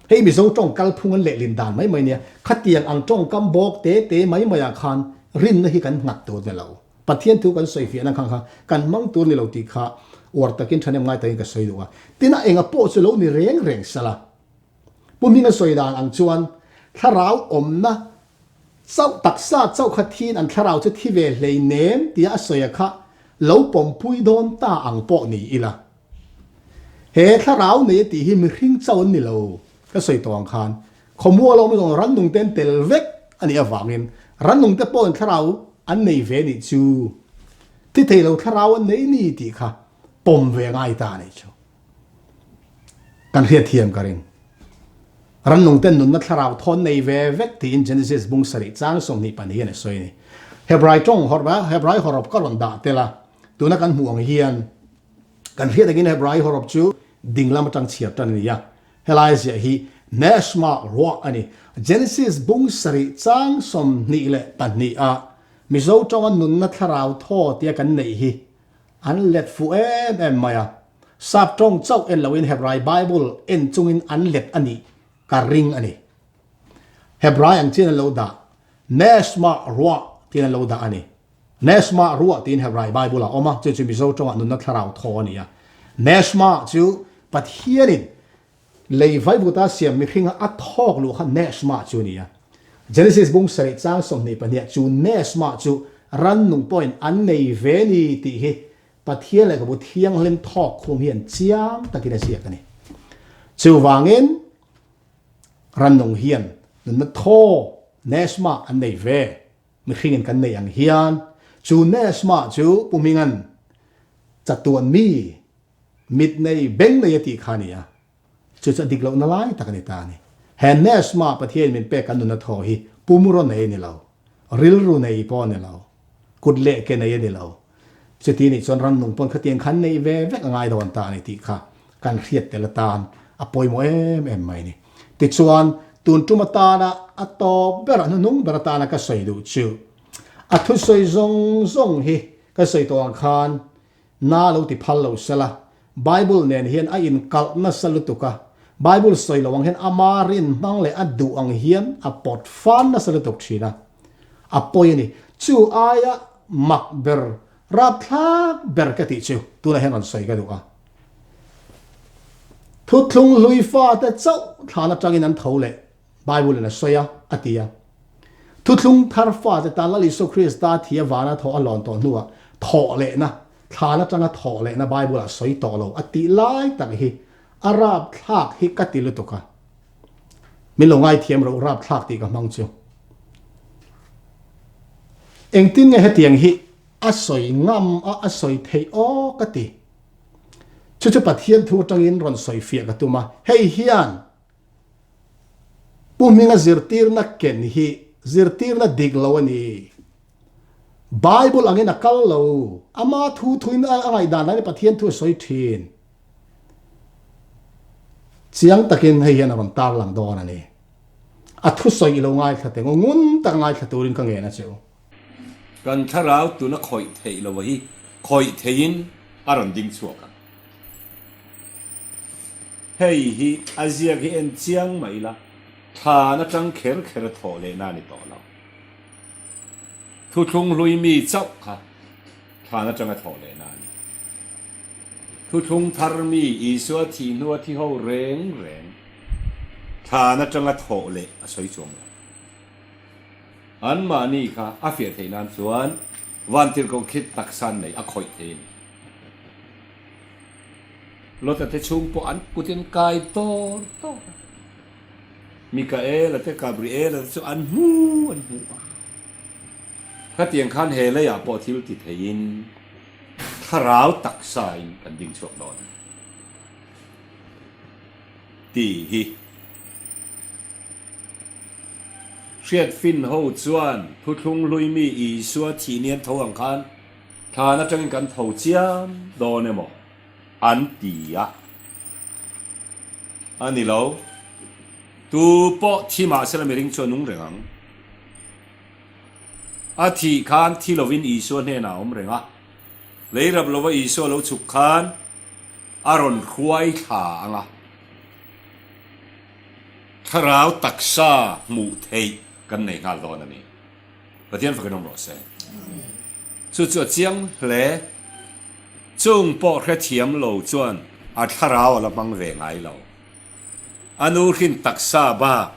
Hei Mizo tawng kalphung an lehlin dan mai mai nia khatiang ang tawngkam bawk te te mai mai ah khan rinna hi kan nghat tur ni lo. Pathian thu kan sawi fiahna khang kha kan hmang tur ni lo tih kha uar takin thahnem ngai takin ka sawi duh a. Tina enga pawh chu lo ni reng reng sala. Pu Hminga sawi dan ang chuan thlarau awmna chauh taksa chauh kha thiin an thlarau chu thi ve hlei nem tia a sawi a kha lo pawmpui dawn ta ang pawh ni ila. He thlarau nei a tih hi mihring chauh an ni lo ka sawi tawh ang khan Khawmual awm zawng rannung te an tel vek a nih avangin rannung te pawhin thlarau an nei ve nih chu thi thei lo thlarau an nei ni tih kha pawm ve ngai ta a nih chu. Kan hriatthiam ka ring. Rannung ten nunna thlarau thawn nei ve vek tiin Genesis bung sarih chang 22 hian a sawi a ni. Hebrai tawng hawrh Hebrai hawrawp ka rawn dah tel a, tuna kan hmuh ang hian kan hriat angin Hebrai hawrawp chu dinglam atang chhiar tan a ni a, Helai ziah hi Neshma ruah a ni. Genesis bung sarih chang 22 ah Mizo tawnga nunna thlarau thaw tia kan neih hi an let fuh em em mai a. Sap tawng chauh en loin Hebrai Bible en chungin an let a nih ka ring a ni. Hebrai ang chian an lo dah Neshma ruah tiin an lo dah a ni. Neshma ruah tiin Hebrai Bible ah a awm a, chu chu Mizo tawngah nunna thlarau thaw a ni a. Neshma chu Pathianin lei vaivuta siam mihringa a thawk luh kha Neshma chu a ni a. Genesis bung sarih chang 22 ah chu Neshma chu rannung pawhin an nei ve ni tih hi Pathian lehkhabu thianghlim thawk khum hian chiang takin a ziak a ni. Chuvangin rannung hian nunna thaw Neshma an nei ve. Mihringin kan neih ang hian chu Neshma chu Pu Hminga'n chatuan mi, mit nei, beng nei a tih kha a ni a, chu chu a dik lohna lai tak a ni ta a ni. He Neshma Pathianin min pek kan nuna thaw hi pumraw nei a ni lo, rilru nei pawh a ni lo, kut leh ke nei a ni lo. Chuti nih chuan rannung pawn khatiang khan neih ve vek a ngai dawn ta a ni tih kha kan hriat tel atan a pawimawh em em mai a ni. Tichuan, tun tum atana a tawp ber, a hnuhnung ber atana ka sawi duh chu, a thusawi zawng zawng hi ka sawi tawh ang khan na lo ti phal lo sela, Bible nen hian a inkalh nasa lutuk a, Bible sawi lo ang hian ama rin hmang leh a duh ang hian a pawt fan nasa lutuk thin a, a pawi a ni. Chu aia mak ber, rapthlak ber ka tih chu tunah hian rawn sawi ka duh a. Thuthlung hlui fate chauh thlan atangin an tho leh Bible in a sawi a, a ti a. Thuthlung thar fate tan Lal Isua Krista thi a vana thawh a lawn tawh hnuah thawh lehna, thlan atanga thawh lehna Bible ah sawi tawh lo a tih lai tak hi a rapthlak hi ka ti lutuk a. Min lo ngaithiam ro rapthlak tih ka hmang chu. Engtin nge hetiang hi a sawi ngam a, a sawi theih aw ka ti. Chu chu Pathian thu atangin rawn sawi fiah ka tum a, hei hian Pu Hminga zirtirna ken hi zirtirna dik lo a ni. Bible angin a kal lo. Ama thu thuin a ngaihdan danin Pathian thu a sawi thin. Chiang takin hei hian a rawn tarlang dawn a ni. A thusawi i lo ngaithla teh ngaw ngun taka ngaithla turin ka ngen a che u. Kan thlarau tuna khawih theih lo hi khawih theihin a rawn ding chhuak ang. Hei hi a ziak hi en chiang mai la, thlan atang kher kher a thawh lehna a ni tawh lo. Thuthlung hlui mi chauh kha thlan atanga thawh lehna a ni. Thuthlung thar mi Isua thih hnua thi ho reng reng thlan atanga thawh leh a sawi chuang lo. Anmahni kha a fiah theih nan chuan vantirhkoh khi taksa an nei a khawih thei a ni. Lota te chhung pawh an kut in kai tawr tawr a. Mikaela te Gabriela te chu an hmu an hmu a. Khatiang khan he leiah pawh thil ti theiin thlarau taksa in kan ding chhuak dawn a ni tih hi. Hriat fin ho chuan thuthlung hlui mi Isua thih ni an tho ang khan Thlan atangin kan tho chiam dawn emaw an ti a, a ni lo. Tu pawh thi mah sela miring chu a nung reng ang. A thih khan thi lovin Isua hnenah a awm reng a, lei rap lova Isua lo chhuk khan a rawn hruai thla ang a, thlarau taksa hmuh theih kan nei nghal dawn a ni. Pathian fakin awm rawh se. Chu chu a chiang hle. Chung pawh hrethiam lo chuan a thlarau a la hmang ve ngai lo. A nu hrin taksa bak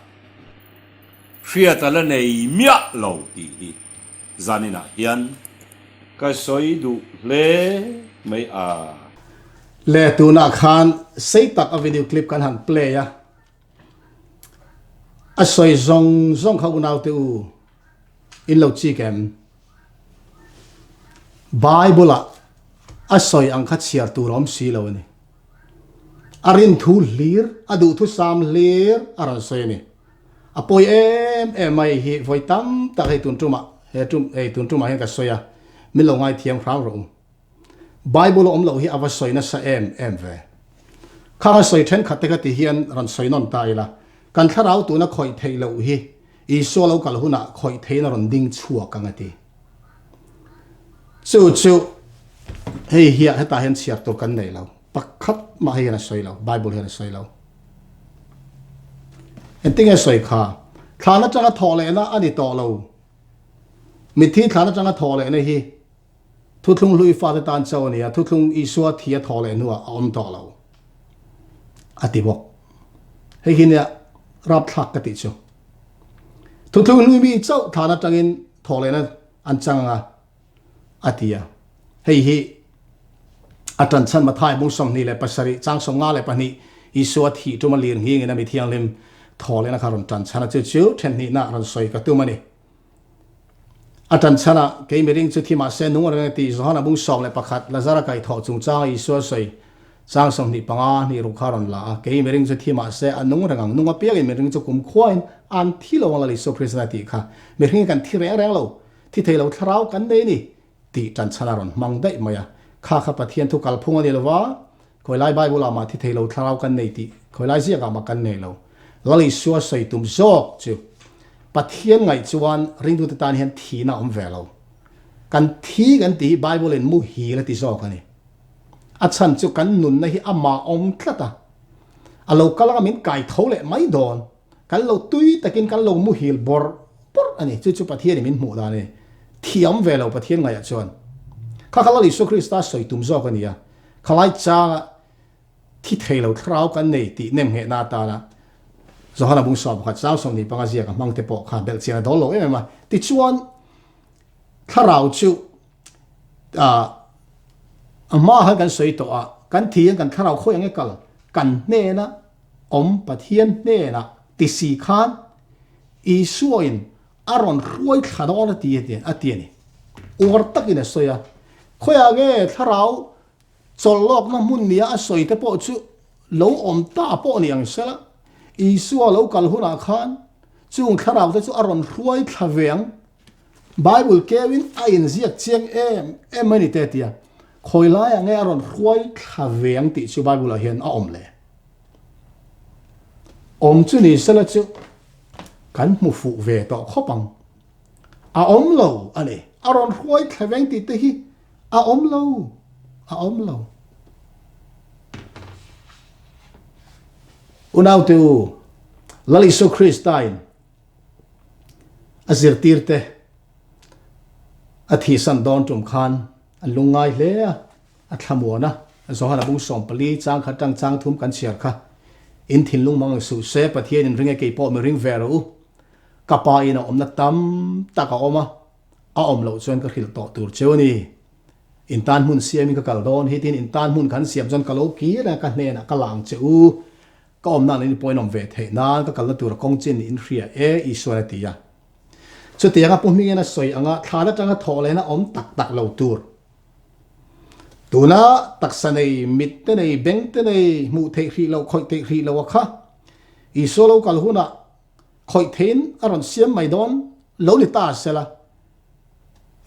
hriat a la nei miah lo tih hi zaninah hian ka sawi duh hle mai a. Le tunah khan sei tak a video clip kan han play a. A sawi zawng zawng kha unaute u in lo chik em? Bible ah a sawi ang kha chhiar tur a awm si lo a ni. A rin thu hlir, a duh thusam hlir a rawn sawi a ni. A pawi em em mai hi vawi tam tak hei tun tumah he tum hei tun tumah hian ka sawi a, min lo ngaithiam hram rawh u. Bible a awm loh hi a va sawi nasa em em ve. Khang a sawi thenkhat te kha ti hian rawn sawi nawn ta ila, kan thlarau tuna khawih theih loh hi Isua lo kal hunah khawih theihin a rawn ding chhuak ang a ti. Chu chu hei hiah hetah hian chhiar tur kan nei lo. Pakhat mah hei hian a sawi lo, Bible hian a sawi lo. Engtinge sawi kha? Thlan atanga thawh lehna a ni tawh lo. Mitthi thlan atanga thawh lehna hi Thuthlung hlui fate tan chauh a ni a, thuthlung Isua thi a thawh leh hnuah a awm tawh lo, a ti bawk. Hei hi nia rapthlak ka tih chu. Thuthlung hlui mi chauh thlan atangin thawh lehna an chang ang a, a ti a. Hei hi a tanchhan Mathai bung 27 chang 52 Isua thih tuma lir nghingin a mi thianghlim thawh lehna kha rawn tanchhan a, chu chu thenhnihna rawn sawi ka tum a ni. A ṭan chhanah, Kei miring chu thi mah se nung reng a ti. Johana bung 11, Lazara kaihthawh chungchanga Isua sawi chang 25 hnih ruk kha a rawn la a, Kei miring chu thi mah se a nung reng ang, nung apiangin miring chu kumkhuain an thi lo ang Lal Isua Kristan a tih kha. Mihring hi kan thi reng reng lo, thi thei lo thlarau kan nei a ni tih ṭan chhan a rawn hmang daih mai a. Kha kha Pathian thu kalphung a ni lo va, Khawilai Bible ah mah thi thei lo thlarau kan nei tih khawilai ziak ah mah kan nei lo. Lal Isua sawi tum zawk chu Pathian ngaih chuan ringtute tan hian thihna a awm ve lo. Kan thi kan tih hi Bible in muhil a ti zawk a ni. A chhan chu kan nunna hi amah awm tlat a, a lo kal anga min kai tho leh mai dawn. Kan lo tui takin kan lo muhil bawrh bawrh a ni. Chu chu Pathianin min hmuh dan a ni. Thiam ve lo Pathian ngaihah chuan. Kha kha Lal Isua Krista sawi tum zawk a ni a. Khalai changa thi thei lo thlarau kan nei tih nem nghehna atana Johana bung sawm pakhat chang 25 ziak a hmang te pawh kha belhchian a dawl lo em em a. Tichuan thlarau chu a hma khan kan sawi tawh a, kan thi hian kan thlarau khawi ang e kal kan hnena awm Pathian hnenah ti si khan Isuain a rawn hruai thla dawn a ti a ti a ni. Uar takin a sawi a, khawiah nge thlarau chawlh lawkna hmun nia a sawi te pawh chu lo awm ta pawh ni ang sela, Isua lo kal hunah khan chung thlarau te chu a rawn hruai thla ve ang. Bible keuin a inziak chiang em em a ni te tia, khawi laiah nge a rawn hruai thla ve ang tih chu Bible ah hian a awm le. Awm chu ni sela chu kan hmu fuh ve tawh khawp ang. A awm lo a ni. A rawn hruai thla ve ang tih te hi a awm lo, a awm lo. Unaute u, Lal Isua Krista in A zirtirte a thihsan dawn tum khan an lungngai hle a, a thlamuan a. Johana bung 14 chang khat tang chang thum kan chhiar kha, In thinlung mang ang suh se, Pathian in ring e kei pawh mi ring ve rawh u. Ka pa in a awmna tam tak a awm a, a awm loh chuan ka hrilh tawh tur cheu a ni. In tan hmun siamin ka kal dawn hi tiin in tan hmun kan siam chuan ka lo kir a, ka hnenah ka lang che u. Ka awmna an in pawhin awm ve theih nan ka kalna tura kawng chin in hria e, Isuan a ti a. Chutianga Pu Hmingin a sawi anga thlan atanga thawh lehna awm tak tak lo tur. Tuna taksa nei, mit te nei, beng te nei, hmuh theih hrih loh, khawih theih hrih loh a kha Isua lo kal hunah khawih theihin a rawn siam mai dawn lo ni ta sela,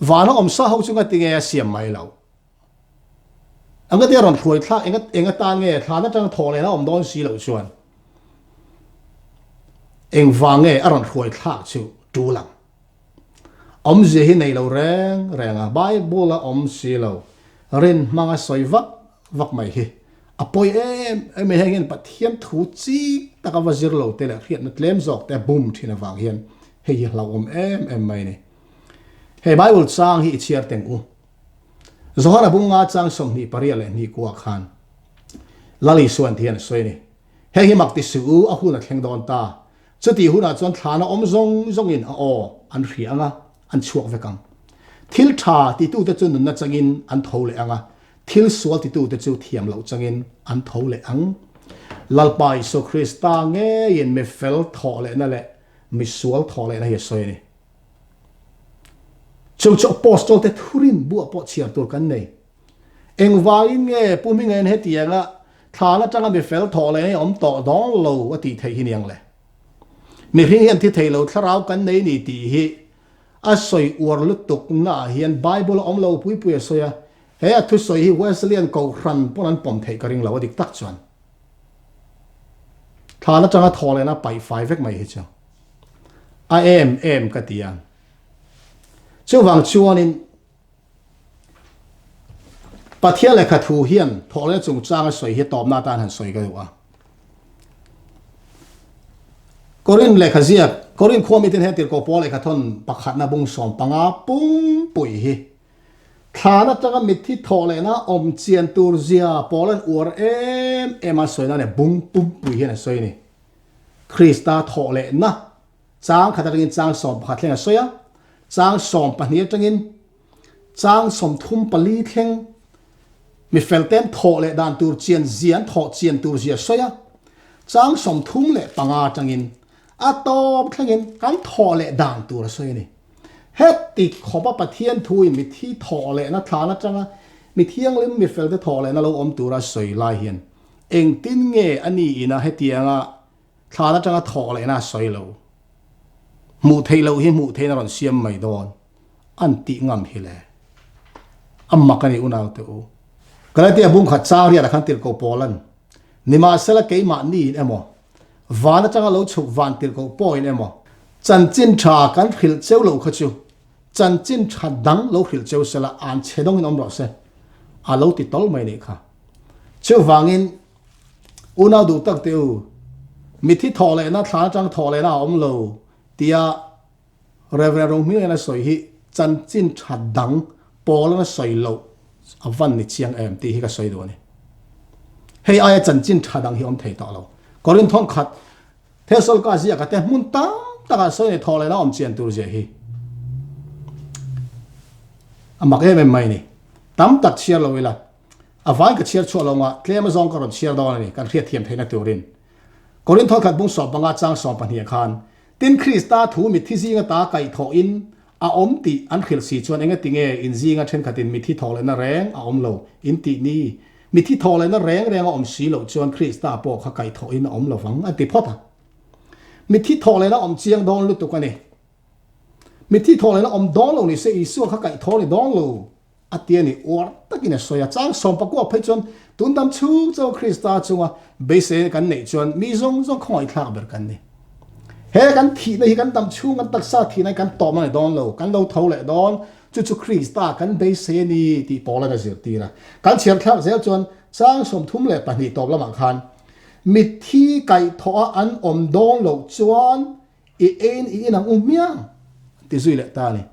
vana awm sa ho chu ngatinge a siam mai loh? Anga te a rawn hruai thlak eng eng atan nge thlan atanga thawh lehna awm dawn si loh chuan engvang nge a rawn hruai thlak chu tul ang. Awmzia hi nei lo reng reng a, Bible a awm si lo, rin hmanga sawi vak vak mai hi a pawi em em a, heng hian Pathian thu chik taka va zir lo te leh hriatna tlem zawk te a bum thin avang hian hei hi hlauhawm em em mai a ni. Hei Bible chang hi i chhiar teng u. Johana bunga chang 28 leh hnih kuah khan Lal Isuan ti hian a sawi a ni. Heng hi mak ti suh u, a hun a thleng dawn ta. Chutih hunah chuan thlana awm zawng zawngin a aw an hria ang a, an chhuak vek ang. Thil tha titute chu nunna changin an tho leh ang a, thil sual titute chu thiam loh changin an tho leh ang. Lalpa Isua Krista ngeiin mi fel thawh lehna leh mi sual thawh lehna hi a sawi a ni. Chu chu Apostol te thurin buah pawh chhiar tur kan nei. Engvangin nge Pu Hmingain hetianga thlan atanga mi fel thawh leh awm tawh dawn lo a tih theih hi niang le? Mihring hian thi thei lo thlarau kan nei ni tih hi a sawi uar lutuk naah hian Bible a awm lo pui pui a sawi a, he a thusawi hi Wesleyan Kohhran pawn an pawm theih ka ring lo a dik tak chuan. Thlan atanga thawh lehna paih fai vek mai hi chu a em em ka ti a. Chuvang chuanin Pathian lehkha thu hian thawh lehna chungchang a sawi hi tawpna atan han sawi ka duh a. Korin lehkha ziak, Korin khua miten hian Tirhkoh Paul lehkha thawn pakhatna bung 15 pumpuih hi Thlan atanga mitthi thawh lehna awm chian tur zia pawl an uar em em a sawina leh bung pumpui hian a sawi a ni. Krista thawh lehna chang khat atangin chang 11 thleng a sawi a, chang 12 atangin chang 34 thleng mi felten thawh leh dan tur chian zia an thawh chian tur zia a sawi a, chang 35 atangin a tawp thlengin kan thawh leh dan tur a sawi a ni. Heti khawpa Pathian thuin mithi thawh lehna thlan atanga mi thianghlim mi felte thawh lehna lo awm tura sawi lai hian engtin nge a ni ina hetianga thlan atanga thawh lehna a sawi lo? Hmuh theih loh hi hmuh theihin a rawn siam mai dawn an tih ngam hi le. A mak a ni unaute u. Galatia bung khat chang riatah khan tirhkoh Paulan, Nimahsela keimahniin emaw, Van atanga lo chhuk van tirhkoh pawhin emaw, chanchin tha kan hrilh cheu lo kha chu chanchin tha dang lo hrilh cheu sela an chhe dawngin awm rawh se, a lo ti tawl mai nih kha. Chuvangin, unau duh tak te u, mitthi thawh lehna thlan atang thawh lehna a awm lo tia Rev. Rohmingliana sawi hi chanchin tha dang pawlana sawi loh a van ni chiang em tih hi ka sawi duh a ni. Hei aia chanchin tha dang hi awm thei tawh lo. Korinthon khat Thessalka ziaka te hmun tam takah sawi nei thawh lehna awm chian tur zia hi a mak em em mai a ni. Tam tak chhiar lo ila, a vain ka chhiar chhuah lo nga tlem azawng ka rawn chhiar dawn a ni kan hriatthiam theihna turin. Korinthon khat bung sawm panga chang sawm pahniha khan Tin, Krista thu mitthi zinga ta kaihthawhin a awm tih an hrilh si chuan engati nge in zinga thenkhatin mitthi thawh lehna reng a awm lo in tih ni? Mitthi thawh lehna reng reng a awm si loh chuan Krista pawh kha kaihthawhin a awm lo vang a ti phawt a. Mitthi thawh lehna awm chiang dawn lutuk a ni. Mitthi thawh lehna awm dawn lo ni se Isua kha kaihthawh ni dawn lo. A ti a ni, uar takin a sawi a. Chang sawm pakua phei chuan tun dam chhung chauh Krista chunga beisei kan neih chuan mi zawng zawng khawngaihthlak ber kan ni. He kan thihna hi kan dam chhung kan taksa thihna hi kan tawm a ni dawn lo, kan lo tho leh dawn, chu chu Krista kan beisei a ni tih Paula'n a zirtir a. Kan chhiar thlak zel chuan chang 32 tawp lamah khan mitthi kaihthawh a an awm dawn loh chuan I ein i inang u hmiang a ti zui leh ta a ni.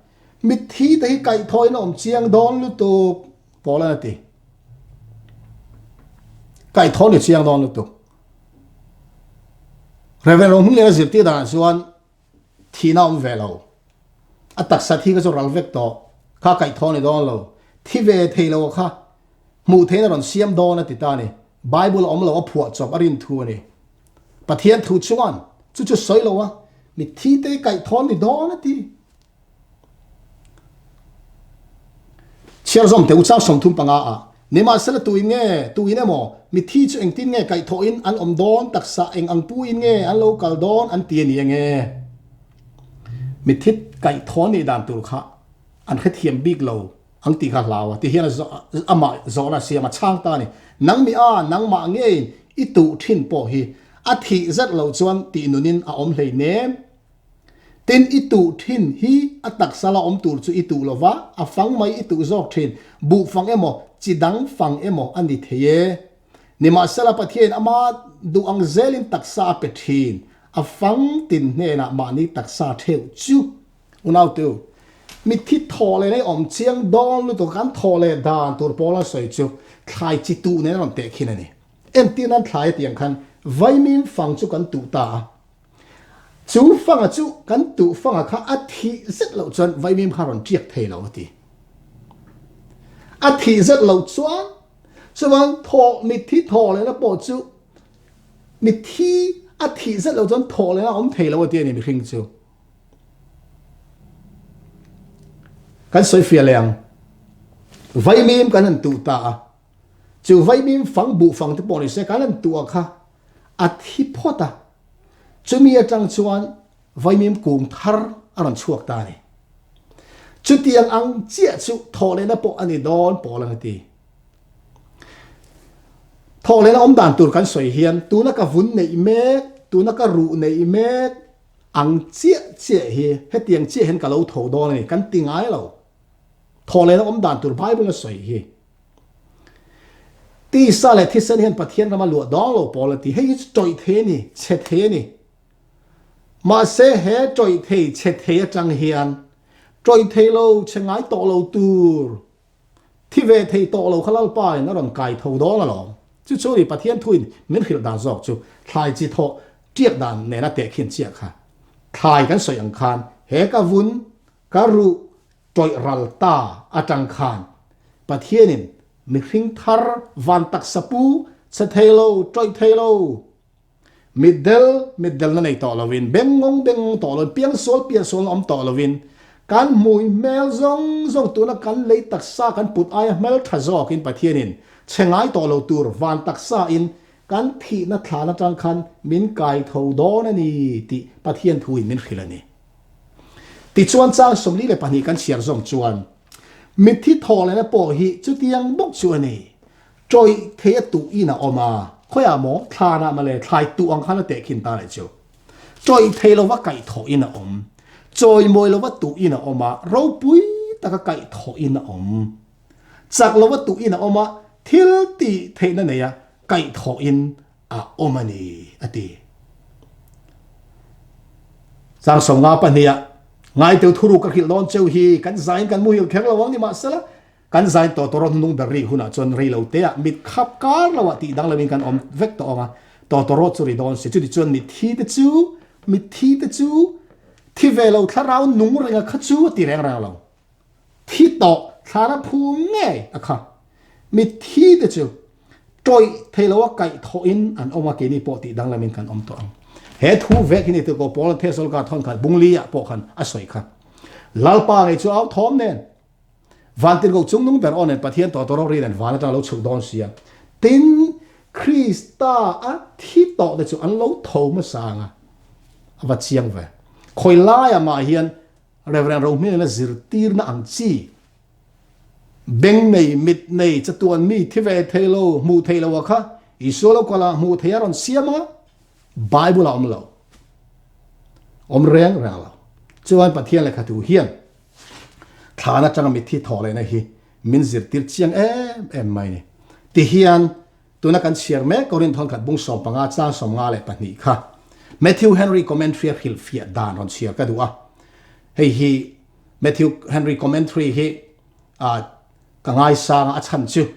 Mitthi te hi kaihthawhin a awm chiang dawn lutuk Paula'n a ti. Kaihthawh ni chiang dawn lutuk. Reverend Rohmingliana zirtir danah chuan thihna a awm ve lo. A taksa thi kha chu ral vek tawh. Kha kaihthawh ni dawn lo. Thi ve thei lo kha hmuh theihin a rawn siam dawn a ti ta a ni. Bible a awm lo a phuah chawp a rin thu a ni. Pathian thu chuan chu chu sawi lo a, mitthi te kaih thawn ni dawn a ti. Chhiar zawm teh u chang 35 ah, Nimahsela tuin nge, tuin emaw, mitthi chu engtin nge kaih thawhin an awm dawn taksa eng ang puin nge an lo kal dawn an ti a ni ange? Mitthi kaih thawn nih dan tur kha an hrethiam bik lo. Ang tih kha hlau a, tihian amah zawhna a siam a chhang ta a ni. Nang mi a, nangmah ngeiin i tuh thin pawh hi a thih zet loh chuan tih nunin a awm hlei nem. Tin, i tuh thin hi a taksa la awm tur chu i tuh lo va, a fang mai i tuh zawk thin, buh fang emaw, chi dang fang emaw a ni thei e. Nimahsela Pathiain ama duh ang zelin taksa a pe thin, a fang tin hnenah mahni taksa theuh chu. Unautu, mitthi thawh leh nei awm chiang dawn lutuk kan thawh leh dan tur pawl an sawi chu thlai chi tuh nen a rawn teh khin a ni. Entir nan thlai a tih ang khan vaimim fang chu kan tuh ta a, chu fanga chu kan tuh fanga kha a thih zet loh chuan vaimim kha a rawn tiak thei lo a ti. A thih zet loh chuan chuvang thawh mitthi thawh lehna pawh chu mitthi a thih zet loh chuan thawh lehna a awm thei lo a ti a ni mihring chu. Kan sawi fiah leh ang. Vaimim kan han tuh ta a, chu vaimim fang buh fang te pawh ni se kan han tuh a kha a thi phawt a, chumi atang chuan vaimim kung thar a rawn chhuak ta a ni. Chutiang ang chiah chu thawhlehna pawh a ni dawn pawl ang a ti. Thawhlehna awm dan tur kan sawi hian tuna ka vun neih mek, tuna ka ruh neih mek, Ang chiah chiah hi hetiang chiah hian ka lo tho dawn a ni, kan ti ngai lo. Thawhlehna awm dan tur Bible a sawi hi. Tisa leh thisen hian Pathian rama luah dawng lo pawl a ti. Hei hi chu tawih thei a ni, chhe thei a ni. Mahse he tawih thei, chhe thei atang hian tawih thei lo, chhe ngai tawh lo tur Thi ve thei tawh lo kha Lalpa in a rawn kai tho dawn alawm. Chu chu ni Pathian thuin min hrilh dan zawk chu thlai chi thawh tiak dan nena tehkhin chiah kha. Thlai kan sawi ang khan he ka vun, ka ruh tawih ral ta atang khan Pathianin mihring thar van taksa pu che thei lo, tawih thei lo, Mitdel, mitdelna nei tawh lovin, bengngawng bengngawng tawh lovin, piangsual piansualna awm tawh lovin, kan hmui hmel zawng zawng tuna kan lei taksa kan put aia hmel tha zawkin Pathianin chhe ngai tawh lo tur van taksa in kan thihna thlan atang khan min kai tho dawn a ni tih Pathian thuin min hrilh a ni. Tichuan chang 42 kan chhiar zawm chuan mitthi thawhlehna pawh hi chutiang bawk chu a ni. Tawih thei a tuh in a awm a, khawiah maw thlanah mawle thlai tuh ang khan a teh khin ta leh chu. Tawih thei lova kaih thawh in a awm, chawimawi lova tuh in a awm a, ropui taka kaih thawh in a awm. Chak lova tuh in a awm a, thil tih theihna nei a, kaihthawhin a awm a ni, a ti. Chang 52 ah, Ngaiteu thuruk ka hrilh dawn cheu hi kan zain kan muhil kher lo ang ni mahsela, kan zain tawh tawh rawt hnung ber ri hunah chuan rei lo te ah mit khap kar lo ah tih dang lo in kan awm vek tawh ang a, tawh tawh rawt chu ri dawn si. Chutichuan mitthi te chu, mitthi te chu thi ve lo thlarau nung renga kha chu a ti reng reng lo. Thi tawh thlara phu ngei a kha. Mitthi te chu tawih thei lo a kaih thawh in an awm a, keini pawh tih danglam in kan awm tawh ang. He thu vek hi ni tirhkoh Paul an Thessalka thawn khat Bungli ah pawh khan a sawi kha. Lalpa ngei chu au thawm nen van tirhkoh chungnung ber aw nen Pathian tawh tawh ropui nen van atang lo chhuk dawn sia. Tin, Krista a thi tawh te chu an lo tho hmasa ang a, a va chiang ve. Khawi laiah mah hian Rev. Rohmingena zirtirna ang chi, beng nei, mit nei, chatuan mi thi ve thei lo, hmuh thei lo a kha Isua lo kal a, hmuh thei a rawn siam a, Bible a awm lo. Awm reng reng lo. Chuan Pathian lehkhathu hian thlan atanga mitthi thawh lehna hi min zirtir chiang em em mai ni. Tihian Tuna kan chhiar mek Korinth thawnkhat bung 15 chang 52 kha Matthew Henry Commentary a hrilhfiah dan rawn chhiar ka duh a. Hei hi Matthew Henry Commentary hi ka ngaisang a, a chhan chu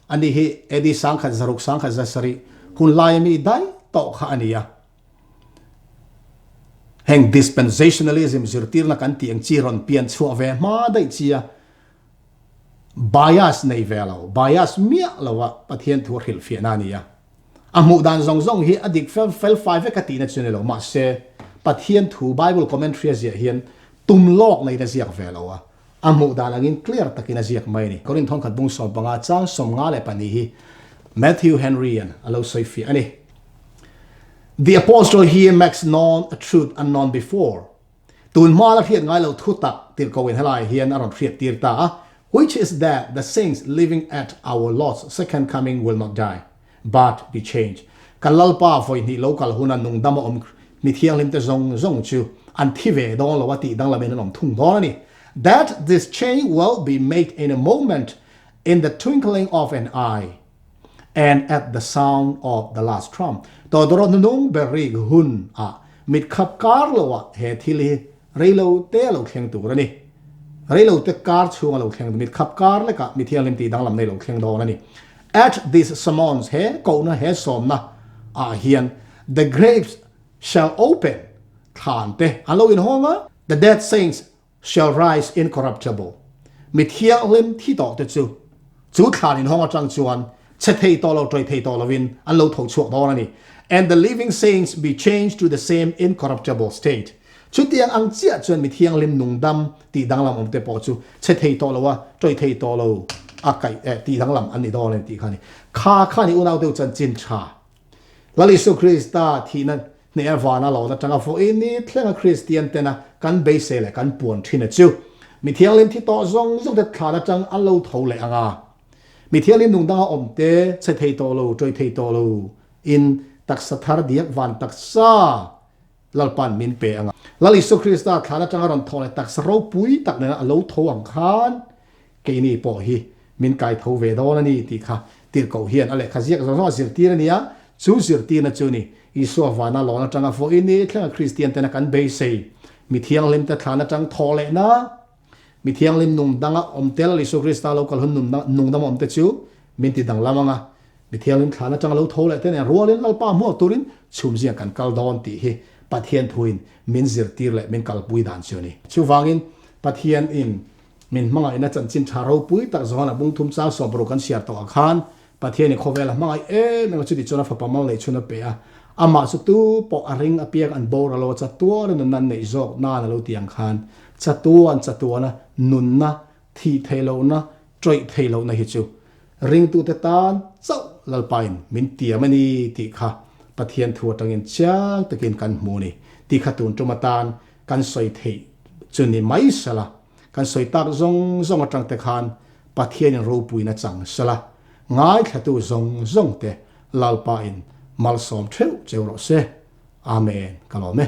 ani hi AD 1000 zaruk 1000 zasarih hun laia mi daih tawh kha a ni a. Heng dispensationalism zirtirna kan tih ang chi rawn pian chhuah ve hma daih chi a. Bias nei ve lo, bias miah lo a Pathian thu a hrilhfiahna a ni a. A hmuh dan zawng zawng hi a dik fel fel fai vek a tihna chu ni lo, mahse Pathian thu Bible commentary a ziah hian tum lawk neiin a ziak ve lo a, a hmuh dan angin clear takin a ziak mai a ni. Korinth thawnkhat bung 15 chang 52 hi Matthew Henry-a'n a lo sawi fiah a ni. The apostle here makes known a truth unknown before. Tun hma la hriat ngai lo thu tak tirhkohin helaiah hian a rawn hriat tir ta a, which is that the saints living at our Lord's second coming will not die, but be changed. Kan Lalpa vawi hnih lo kal huna nungdam a awm mi thianghlimte zawng zawng chu an thi ve dawn lo a tih danglamin an awm thung dawn a ni. That this change will be made in a moment, in the twinkling of an eye. And at the sound of the last trump, Tawdawrawt hnunung ber rik hun ah mit khap kar lo ah he thil hi reilo te a lo thleng tur a ni. Reilo te kar chhung a lo thleng mit khap kar lek ah mi thianghlim tih danglam nei lo thleng dawn a ni. At this summons, he kohna he sawmna ah hian the graves shall open, thlan te an lo inhawng a, the dead saints shall rise incorruptible, mi thianghlim thi tawh te chu, chu thlan inhawng atang chuan chhe thei tawh lo, tawih thei tawh lovin an lo tho chhuak dawn a ni, and the living saints be changed to the same incorruptible state, chutiang ang chiah chuan mi thianghlim nungdam tih danglam awm te pawh chu chhe thei tawh lo a, tawih thei tawh lo a kaih eh tih danglam an ni dawn a ni tih kha a ni. Kha kha ni unau deuh chanchin tha. Lal Isu Krista thihna hneh a vana lo atanga vawiin ni thlenga Kristian tena kan beisei leh kan puan thin a chu. Mi thianghlim thi tawh zawng zawng te thlan atang an lo tho leh ang a. Mi thianghlim nung danga awm te chhe thei tawh lo, tawih thei tawh lo in taksa thar diak van taksa Lalpa'n min pe ang a. Lal Isu Krista thlan atanga rawn thawh leh taksa ropui tak nena a lo tho ang khan Keini pawh hi min kai tho ve dawn a ni tih kha tirhkoh hian a lehkha ziak zawng zawng a zirtir a ni a, chu zirtirna chu ni Isua vana lawn atanga vawiin ni thlenga Kristian tena kan beisei mi thianghlimte thlan atang thawh lehna, mi thianghlim nung danga awm tel Isua Krista lo kal hun nung dama awmte chu min ti danglam ang a, mi thianghlim thlan atanga lo tho leh te nen rualin Lalpa hmuak turin chhum zingah kan kal dawn tih hi Pathian thuin min zirtir leh min kalpui dan chu a ni. Chuvangin Pathianin Min hmangaihna chanchin tha ropui tak zawn a bungthum chang 60 kan chhiar tawh ah khan Pathianin khawvel a hmangaih em em a, chuti chuan a fapa mal neih chhun a pe a, amah chu tu pawh a ring apiang an boral lo a, chatuan a nunna an neih zawk nan a lo ti ang khan chatuan chatuana nunna thih theih lohna tawih theih lohna hi chu ringtute tan chauh Lalpain min tiam a ni tih kha Pathian thu atangin chiang takin kan hmu a ni tih kha tun tum atan kan sawi theih chu ni mai sela, kan sawi tak zawng zawng atang te khan Pathianin ropuina chang sela, ngaithlatu zawng zawng te Lalpain malsawm theuh cheu rawh se. Amen. Ka lawm e.